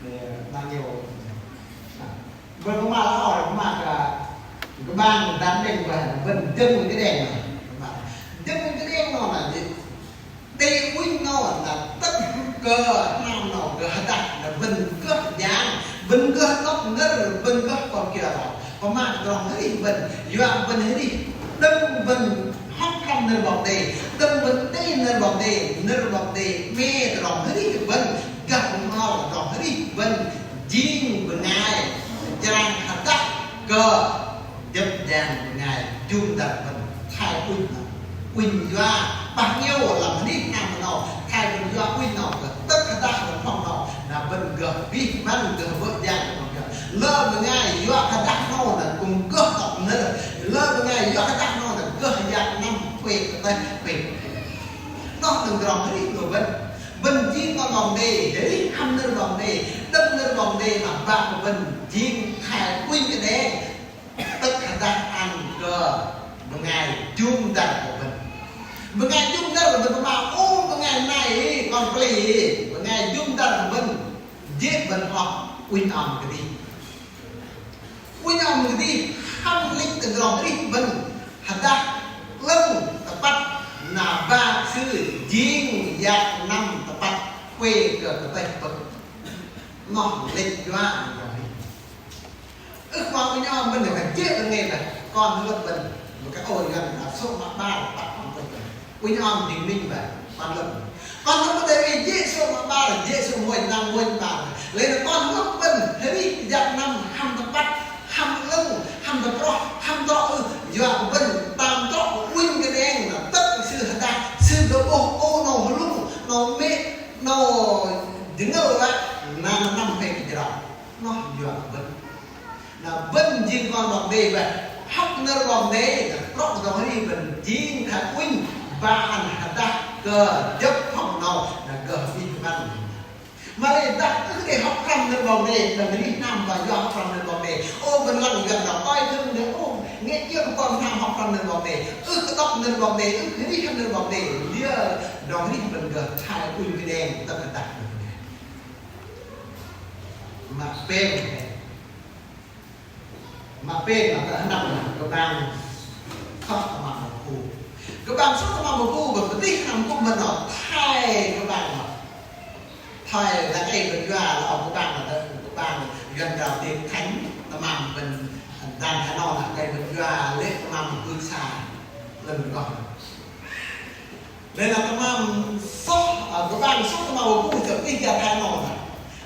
Nê, năng iâu. Bơ̆n pơma lơ âu, pơma kơ, kơ 'bang dang đĕng bơih, bơ̆n dơ̆ng kơđeng. Dơ̆ng kơđeng 'nâu na, đei unh 'nâu na tơ̆k kơ hnam 'nâu gơh hơdah, na bơ̆n gơh jang, bơ̆n gơh đŏk nơ̆r, bơ̆n gơh pơm kiơ lơ. Pơma tơdrong arih bơ̆n, yua bơ̆n arih, đơ̆ng bơ̆n hŏk pơhrăm nơ̆r 'Bok Kei-Dei, đơ̆ng bơ̆n đei nơ̆r 'Bok Kei-Dei, nơ̆r 'Bok Kei-Dei, 'mêm tơdrong arih bơ̆n, gah bơhngol tơdrong arih bơ̆n, jing bơngai, jrang hơdah kơ, jơ̆p jang bơngai, jŭm dăr bơ̆n, thoi unh 'nâu. Unh yua, 'bah iâu lăm anih hnam 'nâu, thoi bơ̆n yua unh 'nâu, kơ tơ̆k hơdah lăm phong 'nâu, na bơ̆n gơh bih băn, gơh bơ̆ jang, lơ bơngai yua hơdah 'nâu na kư̆m gơh tŏk nơ̆r, lơ bơngai yua hơdah 'nâu na gơh yak năm, kuêk kơtĕh, kuêk. Noh đơ̆ng tơdrong arih lu bơ̆n. Bơ̆n jing kon 'Bok Kei-Dei, arih hăm nơ̆r 'Bok Kei-Dei, đơ̆ng nơ̆r 'Bok Kei-Dei na ba kơ bơ̆n jing thoi unh kơđeng. Tơ̆k hơdah ăn kơ bơngai jŭm dăr kơ bơ̆n. Bơngai jŭm dăr kơ bơ̆n pơma, ô, bơngai nai, kon pơlei, bơngai jŭm dăr kơ bơ̆n, jê̆ bơ̆n hŏk unh ŏm kơdih. Unh ŏm kơdih, hăm lĕch tơdrong arih bơ̆n, hơdah 'lơ̆ng tơpăt, na ba kơ sư jing yak năm tơpăt. Kơ kơ teh pơ̆k. Noh lĕch yua nơ̆ng. Ưh kơ ŭnh ơm bơ̆n nơ̆ng kơ jê̆ bơ̆n ngeh bơih. Kon hơ'lơ̆p bơ̆n. Mă kơ ôh yua nơ̆ng sô̆ mă 'bar tăp kon bơ̆n. Ŭnh ơm dĭng minh bơih. Kon hơ'lơ̆p. Kon hơ'lơ̆p bơ̆n đei jê̆ sô̆ mă 'bar, jê̆ sô̆ mônh năm, mônh 'bar. Lei na kon hơ'lơ̆p bơ̆n. Hơrih jăk năm hăm tơpăt. Hăm 'lơ̆ng, hăm tơproh, hăm trŏ ưh, yua kơ bơ̆n tam trŏ ŭnh kơneng, na tơ̆k sư hơdah, sư gơ̆ 'bôh, ô 'nâu hơlŭng, 'nâu mê̆, 'nâu jơngơ̆l wă, na năm pêng kơjrao. Noh yua kơ bơ̆n. Na bơ̆n jing kon 'Bok Kei-Dei bơih, hŏk nơ̆r 'Bok Kei-Dei, na trŏ dŏng hơrih bơ̆n jing thoi ŭnh, ba ăn hơdah kơ jơ̆p phŏng 'nâu, na gơh hơbĭt hơbăn. Mă lei dah ưh kơ đei hŏk pơhrăm nơ̆r 'Bok Kei-Dei, đơ̆ng hơnih hnam ba yua hŏk pơhrăm nơ̆r 'Bok Kei-Dei. Ô, bơ̆n lăng gah đŏk ơi, thơ̆ng đei, ô, ngeh kiơ̆ kơ pơm hnam hŏk pơhrăm nơ̆r 'Bok Kei-Dei. Ưh kơ đŏk nơ̆r 'Bok Kei-Dei, ưh kơ hơnih hăm nơ̆r 'Bok Kei-Dei. Liơ đơ̆ng hơnih bơ̆n gơh thoi ŭnh kơneng tơ̆k hơdah. Mă pêng. Mă pêng, mă tơ hơnăm, kơbang sŏh tơmam 'bok phu. Kơbang sŏh tơmam 'bok phu, bơ̆n pơtih hơnăm kŭm mơ̆n noh, thoi kơbang noh. Thoi dang ei bơ̆n yua lơ âu kơbang noh, kơbang yuăn krao tiếng Thái, tơmam bơ̆n, dan Thái noh, dang ei bơ̆n yua lê̆ tơmam pơư sa, lăm noh. Lei na tơmam sŏh, ơ, kơbang sŏh tơmam 'bok phu, tơ pơtih gah Thái noh.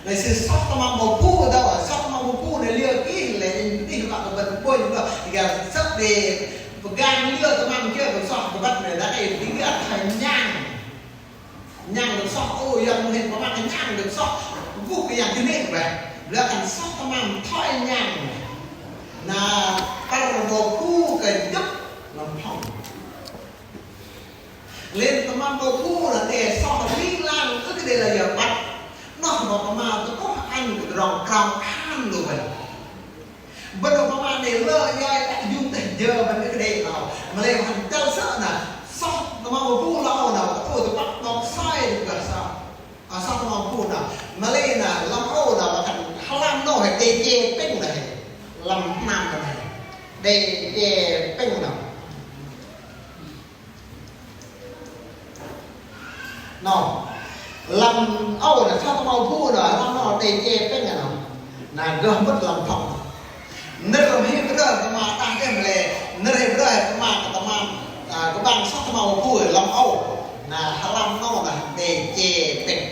Lei sư sŏh tơmam 'bok phu, tơ sŏh tơmam 'bok phu, lei liơ kơ ih, lei inh pơtih wă kơ bơ̆n bônh, tơ gah sơ̆ đei pơgang liơ tơmam kiơ bơ̆n sŏh, kơ băt lei dang ei pơtih gah thoi nhang. Nhang đơ̆ng sŏh, ô, yang mơ̆n hei pơma kơ nhang đơ̆ng sŏh, gŭ kơ yang kơnê̆ bơih. Lei khan sŏh tơmam thoi nhang. Na păr 'bok phu kơ jơ̆p lăm phŏng. Lei tơmam 'bok phu na đe sŏh ling lang ưh kơ đei la yơ băt. Noh 'bok pơma tơ'bôh ăn kơ tơdrong krao khan lu bơ̆n. Bơ̆n 'bok pơma đe lơ yơ đe jŭm teh jơ bơ̆n ưh kơ đei 'nâu. Mă lei khan chăl sơ̆ na sŏh tơmam 'bok phu la âu na, ô tơpăt 'bok soi kơ sŏh. Ơ, sŏh tơmam 'bok phu na. Mă lei na lăm âu na, mă khan hơlam 'nâu hei đe che pêng na hei. Lăm hnam na hei. Đe che pêng na. Noh, lăm âu na, sŏh tơmam 'bok phu na, lăm noh đe che pêng na. Na gơh mơ̆t lăm phŏng. Nơ̆r lăm Hêbrơ pơma tah kơ mă lei, nơ̆r Hêbrơ pơma kơ tơmam, ơ, kơbang sŏh tơmam 'bok phu lăm âu. Na hơlam noh na đe che pêng.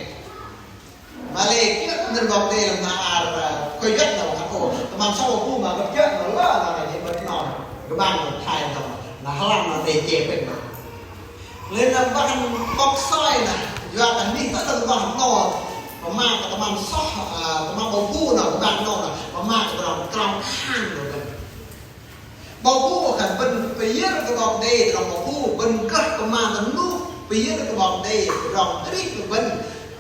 Mă lei kiơ̆ nơ̆r 'Bok Kei-Dei lăm hla ar, ơ, Khôi Juăt noh, khan ô, tơmam sŏh 'bok phu mă gơ̆p jơ̆ noh lơ, na đe bơ̆t noh, kơbang noh thoi noh, na hơlam noh đe che pêng noh. Lei na bơ̆n 'bok soi na, yua kơ hơnih tơ̆ đơ̆ng noh noh, pơma kơ tơmam sŏh, ơ, tơmam 'bok phu noh, kơbang noh, pơma kơ tơdrong krao khan noh bơ̆n. 'Bok phu khan bơ̆n pơyơ̆r kơ 'Bok Kei-Dei, tơdrong 'bok phu bơ̆n gơh pơma tơnuh pơyơ̆r kơ 'Bok Kei-Dei, tơdrong arih kơ bơ̆n.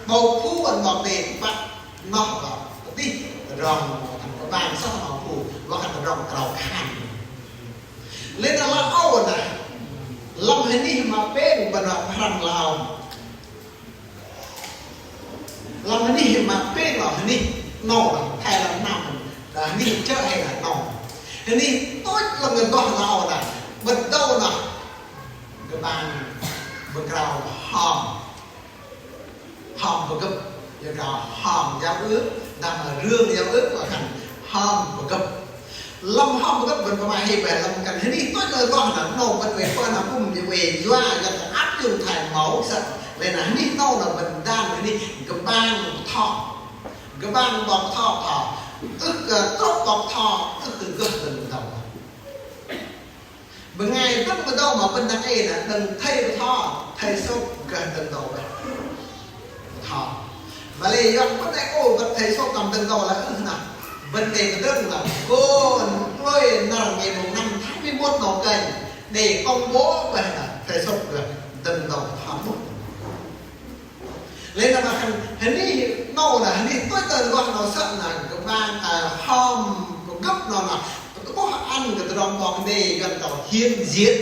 'Bok phu ăn 'Bok Kei-Dei tơpăt noh bơ̆n pơtih tơdrong khan kơbang sŏh tơmam 'bok phu, wă khan tơdrong krao khan. Lei na la âu na, lăm hơnih mă pêng bơ̆n wă pơhrăm la âu. Lăm hơnih mă pêng lăm hơnih noh, thoi lăm năm, na hơnih chơ̆ hei na noh. Hơnih tôch lăm ngơ̆ noh na âu na, bơ̆n dâu na, kơbang bơ̆n krao hom. Hom pơgơ̆p, yua krao hom giao ước, năm rương giao ước wă khan hom pơgơ̆p. Lăm hom pơgơ̆p bơ̆n pơma hei bơih lăm khan hơnih tôch lơ noh na, noh bơ̆n oei pơ̆n na kŭm, oei yua, yua kơ ăp jơ̆ng thoi mâu sơ̆. Lei na hơnih noh na bơ̆n dan hơnih kơbang bơtho. Kơbang bơtho, ưh kơ trŏ bơtho, ưh kơ gơh dơ̆ng dâu. Bơngai dơ̆ng bơdâu mă bơ̆n dang ei na, đơ̆ng thầy bơtho, thầy sôk gơh dơ̆ng dâu bơih. Bơtho. Mă lei yua bơ̆n ei ô bơ̆n thầy sôk tam dơ̆ng dâu la ưh na. Bơ̆n đei kơdơ̆ng la gô, ơi, năr ngày mùng năm tháng mười một noh kơnh đei công bố bơih na, thầy sôk gơh dơ̆ng dâu bơtho mŭt. Lei na mă khan hơnih noh na, hơnih tôch tơ noh noh sơ̆ na, kơbang, ơ, hom pơgơ̆p noh na, tơ'bôh ăn kơ tơdrong 'Bok Kei-Dei găn tơ hiện diện.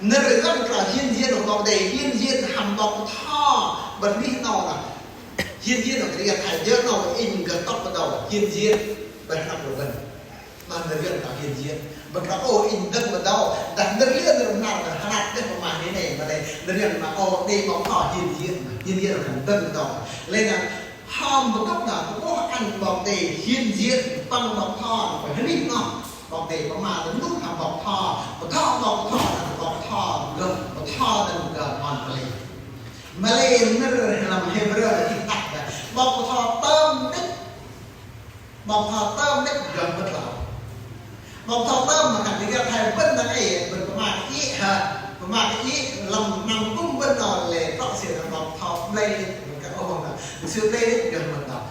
Nơ̆r găn tơ hiện diện noh 'Bok Kei-Dei, hiện diện hăm bơtho, bơ̆n hơnih noh na. Hiện diện noh kơ đe thoi jơ noh inh gơh tŏk bơdâu, hiện diện bơ̆n hơnăp lu bơ̆n. Nơ̆r Yuăn kơ hiện diện. Bơ̆n kơ ô inh dơ̆ng bơdâu. Dah nơ̆r Yuăn nơ̆r năr kơ hơrat dêh pơma hei nê. Mă lei nơ̆r Yuăn mă ô đei 'bok tho hiện diện. Hiện diện kơ dơ̆ng bơdâu. Lei na hăm bơ̆n kăp na kơ ô ăn 'Bok Kei-Dei hiện diện păng 'bok tho. Kơ hơnih noh 'Bok Kei-Dei pơma tơnuh hăm 'bok tho. Bơ̆n kơ 'bok tho na 'bok tho gơh. 'Bok tho dơ̆ng gơh hon pơlei. Mă lei nơ̆r lăm Hêbrơ na chih tah gơh 'bok tho tơm đĕch. 'Bok tho tơm đĕch gơh mơ̆t lăm. 'Bok tho tơm mă khan đĭ găp thoi bơ̆n dang ei, bơ̆n pơma kơ iĕ hă, pơma kơ iĕ lăm năm kŭm bơ̆n noh lei trŏ sư na 'bok tho blei đĕch, bơ̆n kơ ô na, mục sư blei đĕch gơh mơ̆t lăm.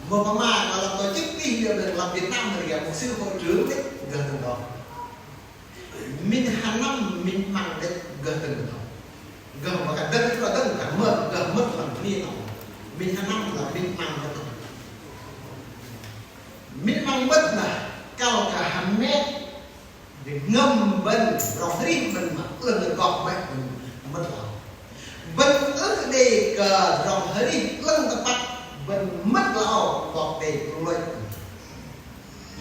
Mă pơma kơ lăm tổ chức tih lăm Việt Nam đĭ găp mục sư hội trưởng đĕch gơh mơ̆t lăm. Minh hơnăm minh 'măng đĕch gơh tơ̆ng noh. Gơh mă kơ dơ̆ng kơ dơ̆ng kơ mơ̆t, gơh mơ̆t lăm hơnih noh. Minh hơnăm lăm minh 'măng đĕch. Minh 'măng mơ̆t na kăl kơ hơmet, đei jơhngơ̆m bơ̆n, tơdrong arih bơ̆n mă 'lơ̆ng rơgoh mă bơ̆n mơ̆t lăm. Bơ̆n ưh kơ đei kơ tơdrong arih 'lơ̆ng tơpăt bơ̆n mơ̆t lăm 'Bok Kei-Dei pơlôch.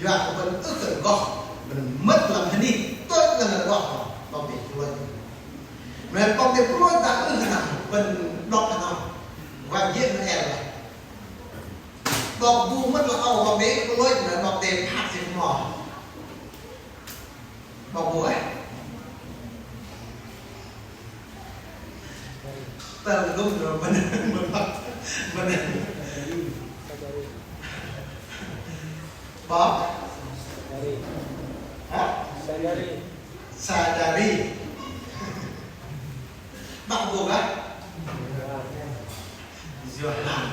Yua kơ bơ̆n ưh kơ rơgoh, bơ̆n mơ̆t lăm hơnih tôch 'lơ̆ng rơgoh, 'Bok Kei-Dei pơlôch. Mă 'Bok Kei-Dei pơlôch dah ưh kơ na, bơ̆n đŏk kơ na, wă jê̆ mă el. 'Bok bu mơ̆t lăm âu, 'Bok Kei-Dei pơlôch, mă 'Bok Kei-Dei phak sư mơ̆n. 'Bok bu ơi. Tơl gŭm rồi mă, mă, mă. 'Bok. Hah? Sadari. Bă bu gah? Yôhan.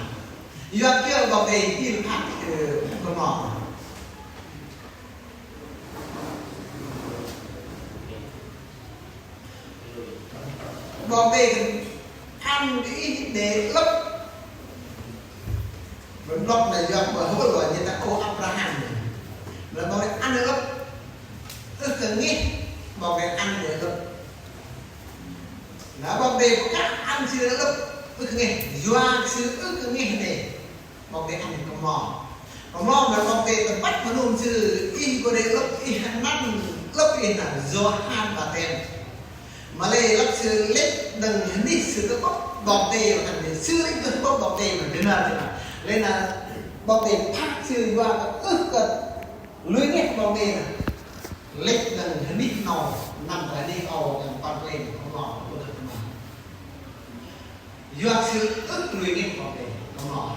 Yua kiơ 'Bok Kei-Dei hil phak kơ mă? 'Bok Kei-Dei ăn kơ ih đe 'lơ̆p. Bơ̆n 'lơ̆p na yua kơ bơ̆n hơbơ̆l wă nhen ta ô Abraham. Mă lei 'Bok Kei-Dei ăn đe 'lơ̆p. Ưh kơ ngeh 'Bok Kei-Dei ăn đe 'lơ̆p. Na 'Bok Kei-Dei pơkă ăn sư đe 'lơ̆p ưh kơ ngeh. Yua kơ sư ưh kơ ngeh đe. 'Bok Kei-Dei ăn kơmlom. Kơmlom na 'Bok Kei-Dei tơbăt mơnŭm sư ih gô đei 'lơ̆p ih hơnăn 'lơ̆p ih na Yôhan Batem. Mă lei lăp sư lĕch đơ̆ng hơnih sư tơ'bôh 'Bok Kei-Dei mă khan sư lĕch tơ'bôh 'Bok Kei-Dei mă dơnă dơnă. Lei na 'Bok Kei-Dei phak sư yua kơ ưh kơ lui ngeh 'Bok Kei-Dei na. Lĕch đơ̆ng hơnih 'nâu năm tơ hơnih âu đơ̆ng păng pơlei kơmlom. Yua kơ sư ưh lui ngeh 'Bok Kei-Dei, kơmlom.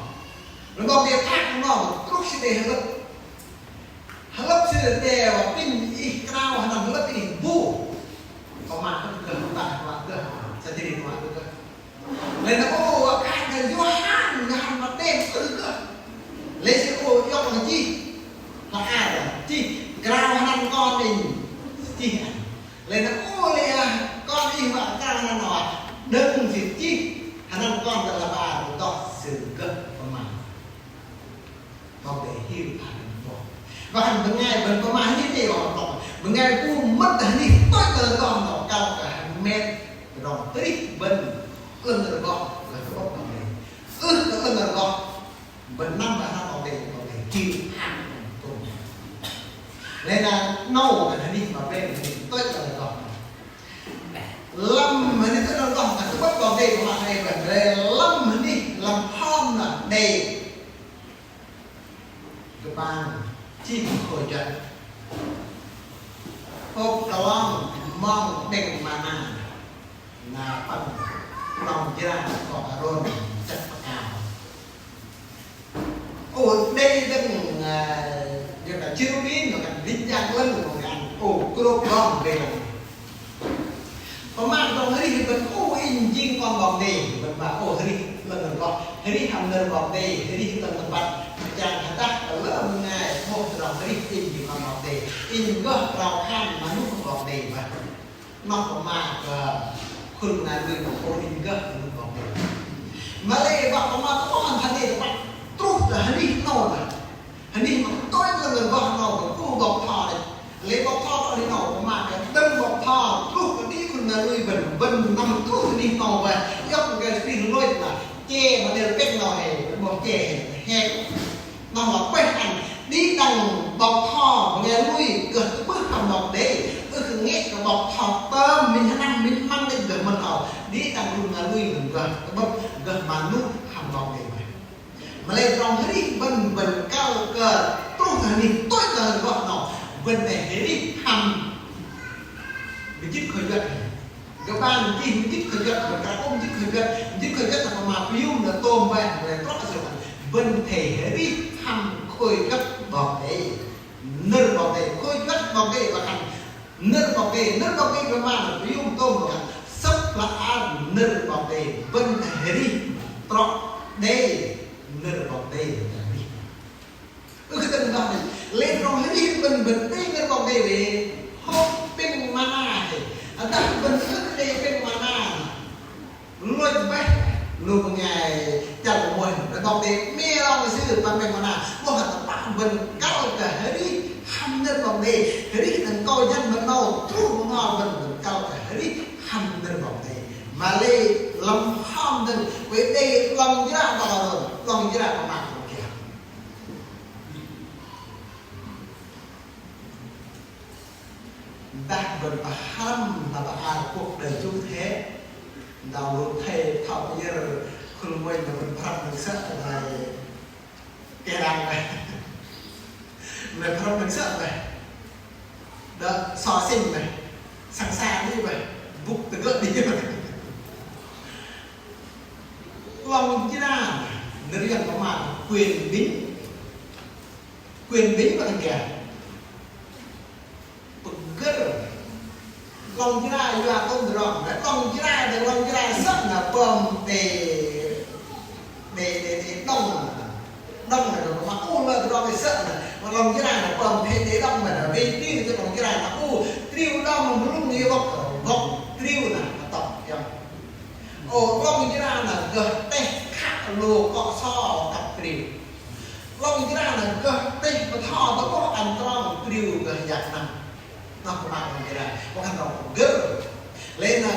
Lu 'Bok Kei-Dei phak kơmlom, truh sư đei hơlơ̆p. Hơlơ̆p sư đei wă pinh ih krao hơnăn hơlơ̆p ih bu. Pơma kơ gơh, pơma kơ gơh, sa jê̆ ri pơma kơ gơh. Lei na ô, wă khan kơ Yôhan, Yôhan Batem kơ gơh. Lei sư ô iŏk na chih. Hla ar, chih krao hơnăn kon inh. Chih. Lei na ô lei, a, kon ih wă krao hơnăn noh, đơ̆ng sư chih hơnăn kon tơ hla bơar, tơdrong sư gơh pơma. 'Bok Kei-Dei hil phak kơ 'bok. Wă khan bơngai bơ̆n pơma hơnih tơ wă 'bok. Bơngai bu mơ̆t hơnih tôch 'lơ̆ng rơgoh noh kăl kơ hơmet tơdrong arih bơ̆n 'lơ̆ng rơgoh gơh tơ'bôh 'Bok Kei-Dei. Ưh kơ 'lơ̆ng rơgoh. Bơ̆n năm bơ̆n hăm 'Bok Kei-Dei, 'Bok Kei-Dei hil phak kơ tôm. Lei na 'nâu kơ hơnih mă bĕn hơnih tôch 'lơ̆ng rơgoh. Lăm hơnih tôch 'lơ̆ng rơgoh kơ tơ'bôh 'Bok Kei-Dei kơ mă hei bĕn. Lei lăm hơnih lăm hom na đei kơbang chim khôi juăt. Hôp kơlong mong đeng mana. Na păng 'long jra kơ Arôn chăt pơkao. Ô, đei dơ̆ng, a, jơ̆ kơ chêrubim, mă khan linh jang 'lơ̆ng, mă khan ô, krôp gong đei lăng. Pơma tơdrong arih bơ̆n ô, inh jing kon 'Bok Kei-Dei, bơ̆n mă ô, arih 'lơ̆ng rơgoh, arih hăm nơ̆r 'Bok Kei-Dei, arih 'lơ̆ng tơpăt, mă chang hơdah kơ lơ bơngai, ô, tơdrong arih inh jing kon 'Bok Kei-Dei, inh gơh krao khan mă nuih 'Bok Kei-Dei bơih. Noh pơma kơ khul bơngai lui kơ ô inh gơh kơ nuih 'Bok Kei-Dei. Mă lei wă pơma tơ'bôh ăn hơnih tơpăt truh tơ hơnih 'nâu tơ. Hơnih mă tôch 'lơ̆ng rơgoh 'nâu kơ ô 'bok tho đĕch. Lei 'bok tho tơ hơnih 'nâu pơma kơ đơ̆ng 'bok tho truh kơ đĭ khul bơngai lui bơ̆n, bơ̆n năm truh hơnih 'nâu bơih. Iŏk kơ Krist lôch na che mă đêl pĕk 'nâu hei, 'bôh che hei, hei. Noh mă pơih ăn đĭ đăng 'Bok bơtho bơngai lui gơh tơ'bưh hăm 'Bok Kei-Dei, ưh kơ ngeh kơ 'bok bơtho tơm minh hơnăm minh 'măng đĕch gơh mơ̆n âu. Đĭ đăng lu bơngai lui gơh tơ'bơ̆p, gơh mơnuh hăm 'Bok Kei-Dei. Mă lei tơdrong arih bơ̆n, bơ̆n kăl kơ truh tơ anih tuch tơ gơh 'nâu, bơ̆n athei arih hăm mơjĭt khôi juăt. Gơ̆ 'ban chih mơjĭt khôi juăt, bơ̆n krao ôh mơjĭt khôi juăt, mơjĭt khôi juăt na pơma pơyom na tôm bơih, mă lei trŏ sơ̆ bơ̆n athei arih hăm khôi juăt 'Bok Kei-Dei. Nơ̆r 'Bok Kei-Dei, khôi juăt 'Bok Kei-Dei wă khan nơ̆r 'Bok Kei-Dei, nơ̆r 'Bok Kei-Dei pơma na pơyom tôm wă khan sơ̆p hla bơar nơ̆r 'Bok Kei-Dei, bơ̆n athei arih trŏ đei nơ̆r 'Bok Kei-Dei, bơ̆n athei arih. Ưh kơ tơ̆ng dah lei, lei tơdrong arih bơ̆n, bơ̆n đei nơ̆r 'Bok Kei-Dei wei, hŏk pêng mana hei. Dah bơ̆n ưh kơ đei pêng mana, lôch bơih lu bơngai chăl kơ mơ̆n, 'Bok Kei-Dei 'mêm lăng sư păng pêng mana, 'bôh hăm tơpă bơ̆n kăl kơ arih hăm nơ̆r 'Bok Kei-Dei, arih đơ̆ng akâu jăn bơ̆n 'nâu, truh bơ̆n 'nâu bơ̆n, bơ̆n kăl kơ arih hăm nơ̆r 'Bok Kei-Dei. Mă lei lăm hŏm dơ̆ng, wei đei 'long jra 'Bok Arôn, 'long jra pơma kơ kiơ. Dah bơ̆n pơhrăm hla bơar quốc tế chung thế, đơ̆ng lu thầy thao pơyơ̆r khul munh na bơ̆n pơhrăm đơ̆ng sơ̆, đei keh đăng bơih. Mă pơhrăm đơ̆ng sơ̆ bơih. Đei so sánh bơih. Săng sa đĭ bơih. Bŭk tơgơ̆ đĭ bơih. 'Long jra, nơ̆r Yuăn pơma quyền bính. Quyền bính pơma kiơ? Pơgơ̆r. 'Long jra yua tôm tơdrong, 'long jra đei 'long jra sơ̆ na pơm đei, đei, đei, đei đŏng. Đŏng na pơma ôh lơ tơdrong đei sơ̆ na. Mă 'long jra na pơm đei, đei đŏng mă na. Wei triu tơ 'long jra na ôh, triu đŏng mă mơlŭng yua bŏk, bŏk triu na, na tŏk, yơ̆ng. Ô, 'long jra na gơh teh khă lô kŏ so kăp triu. 'Long jra na gơh teh bơtho tơ'bôh ăn trong triu gơh yak năm. Noh pơma 'long jra. Wă khan tơdrong pơgơ̆r. Lei na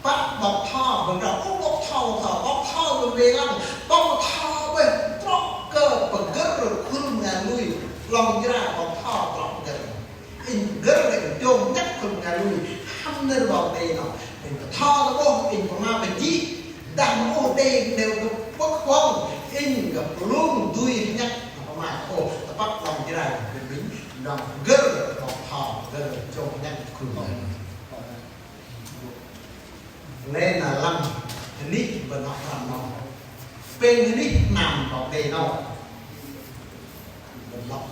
pă 'bok bơtho, bơ̆n krao ôh 'bok bơtho, 'bok bơtho, 'bok bơtho bơ̆n wei lăng. 'Bok bơtho bơih trŏ kơ pơgơ̆r khul bơngai lui. 'Long jra 'bok bơtho trŏ pơgơ̆r. Inh pơgơ̆r lei kơ chông nhăk khul bơngai lui hăm nơ̆r 'Bok Kei-Dei noh. Inh bơtho tơ'bôh, inh pơma pơjĭ, dah mă ôh đei đei kơ pơ̆k huŏng, inh kơ pơlung dui hơnhăk, pơma ôh, tơpă 'long jra kơ bĭnh, đơ̆ng pơgơ̆r, 'bok bơtho pơgơ̆r chông nhăk khul bơngai lui. Lei na lăm hơnih bơ̆n hŏk hrăm noh. Pêng hơnih hnam 'Bok Kei-Dei noh. Bơ̆n lăp.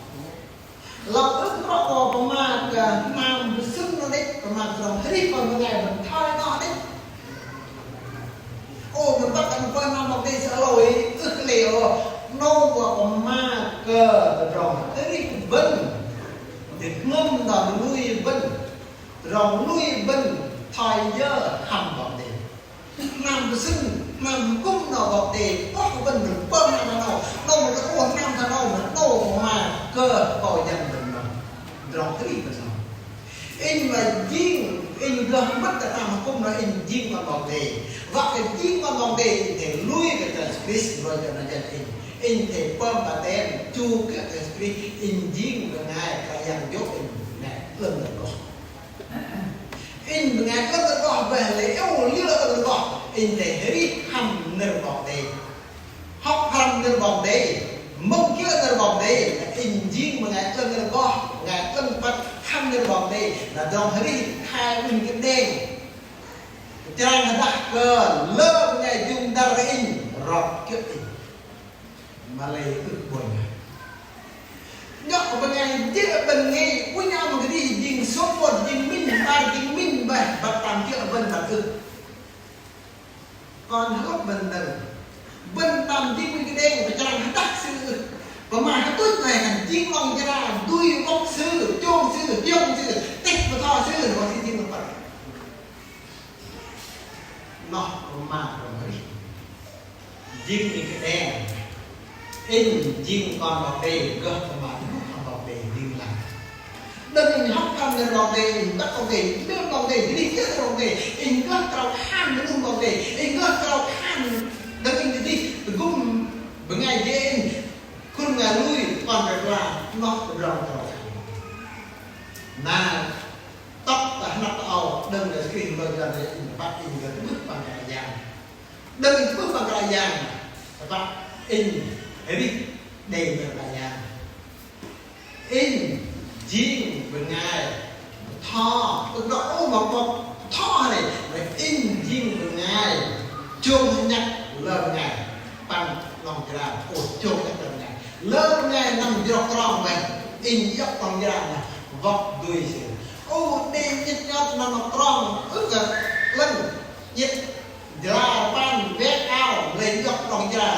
Lăp ưh trŏ kơ pơma kơ hnam bơsưng noh đĕch, pơma kơ tơdrong arih bơ̆n bơngai bơ̆n thoi noh đĕch. Ô, bơ̆n băt ăn pơm hnam 'Bok Kei-Dei sơ̆ loi, ưh kơ lei ôh. 'Nâu wă pơma kơ tơdrong arih bơ̆n. Tơdrong lui bơ̆n. Tơdrong lui bơ̆n thoi yơ hăm 'Bok Kei-Dei. Hnam bơsưng, hnam hơkŭm noh 'Bok Kei-Dei, 'bôh bơ̆n bơ̆n pơm hnam noh, 'nâu mă kơ ôh hnam thoi noh, 'nâu mă kơ akâu jăn bơ̆n noh. Tơdrong arih bơ̆n noh. Inh mă jing, inh gơh mơ̆t tơ hnam hơkŭm noh, inh jing kon 'Bok Kei-Dei. Wă kơ jing kon 'Bok Kei-Dei, inh athei lui kơ Kră Yang Krist, lui kơ noh jăn inh. Inh athei pơm baptem, chu kiơ̆ Kră Yang Krist, inh jing bơngai Kră Yang jô̆ inh, bơngai 'lơ̆ng rơgoh. Inh bơngai 'lơ̆ng rơgoh bơih lei âu liơ 'lơ̆ng rơgoh, inh athei arih hăm nơ̆r 'Bok Kei-Dei. Hŏk hrăm nơ̆r 'Bok Kei-Dei, mơ̆ng kiơ̆ nơ̆r 'Bok Kei-Dei, inh jing bơngai 'lơ̆ng rơgoh, bơngai 'lơ̆ng păt hăm nơ̆r 'Bok Kei-Dei, na tơdrong arih thoi ŭnh kơdeng. Pơchrang hơdah kơ lơ bơngai jŭm dăr inh, rok kiơ̆ inh. Mă lei ưh ƀônh. Nhŏk bơngai jê̆ bơngai, ŭnh âu mă kơdih jing sô̆ pôl jing minh, ƀar jing minh bơih, băt tam kiơ̆ bơ̆n băt ưh. Kon hơlơ̆p bơ̆n dơ̆ng. Bơ̆n tam jing minh kơdeng, pơchrang hơdah sư ưh. Pơma hơtuch nai khan jing 'long jra, dui wŏk sư, chông sư, hiong sư, teh bơtho sư, wă sư jing minh păt. Noh pơma kơ arih. Jing inh kơdeng. Inh jing kon 'Bok Kei-Dei, gơh pơma nuh hăm 'Bok Kei-Dei ling lang. Đơ̆ng inh hŏk hrăm nơ̆r 'Bok Kei-Dei, inh băt 'Bok Kei-Dei, bơnê 'Bok Kei-Dei, bơnê kiơ̆ 'Bok Kei-Dei, inh gơh krao khan mơnuh 'Bok Kei-Dei, inh gơh krao khan đơ̆ng inh kơdih, tơgŭm bơngai jê̆ inh, khul bơngai lui, kon pơklaih, noh tơdrong Yang, tơpă inh arih đei nơ̆r Yang. Inh jing bơngai bơtho, ưh kơ ôh mă bơtho hơnai, inh jing bơngai chông nhăk lơ bơngai păng 'nâu jra, ôh chông nhăk lơ bơngai. Lơ bơngai năm jrŏk trong bơih, inh iŏk trong jra nơh, wŏk dui sư. Ôh đei nhĭt nhŏt năm trong, ưh kơ 'lơ̆ng nhĭt jra rơpan wek ao, lei iŏk trong jra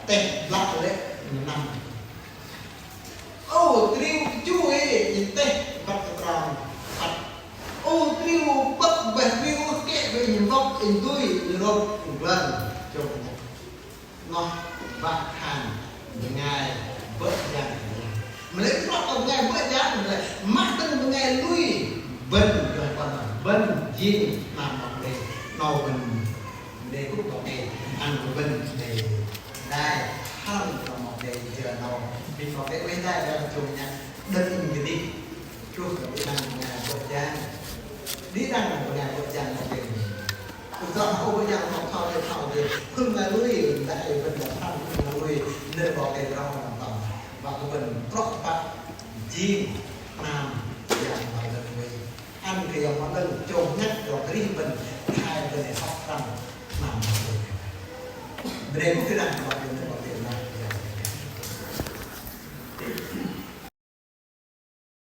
teh blăk lê̆ năm. Ôh triu chu inh teh băt kơ trong băt. Ôh triu băt bơih, triu kĕ bơih inh wŏk, inh dui, inh rôp, inh glăn, chông nhăk. Noh wă khan bơngai bơ̆ jang. Mă lei trŏ kơ bơngai bơ̆ jang, mă lei mă bơ̆n bơngai lui bơ̆n, bơ̆n jing hnam 'Bok Kei-Dei. 'Nâu bơ̆n đei kŭp 'Bok Kei-Dei ăn kơ bơ̆n đei đai hăm kơ 'Bok Kei-Dei jơ 'nâu. Bĭt 'Bok Kei-Dei oei hơdai đơ̆ng chông nhăk đơ̆ng inh kơdih. Truh kơ đĭ đăng bơngai bơ̆ jang. Đĭ đăng bơngai bơ̆ jang 'Bok Kei-Dei. Ưh kơ ôh bơ̆ jang 'noh thoi đei thoi đei. Khul bơngai lui, đei bơ̆n đei thoi khul bơngai lui. Nơ̆r 'Bok Kei-Dei rŏng đơ̆ng tơm. Wă kơ bơ̆n trŏ pă jing hnam Yang Bơhngol 'Lơ̆ng lui. Ăn kơ Yang Bơhngol 'Lơ̆ng chông nhăk rŏng arih bơ̆n, thoi bơ̆n hŏk răm hnam lui. Bơnê kŭp đĭ đăng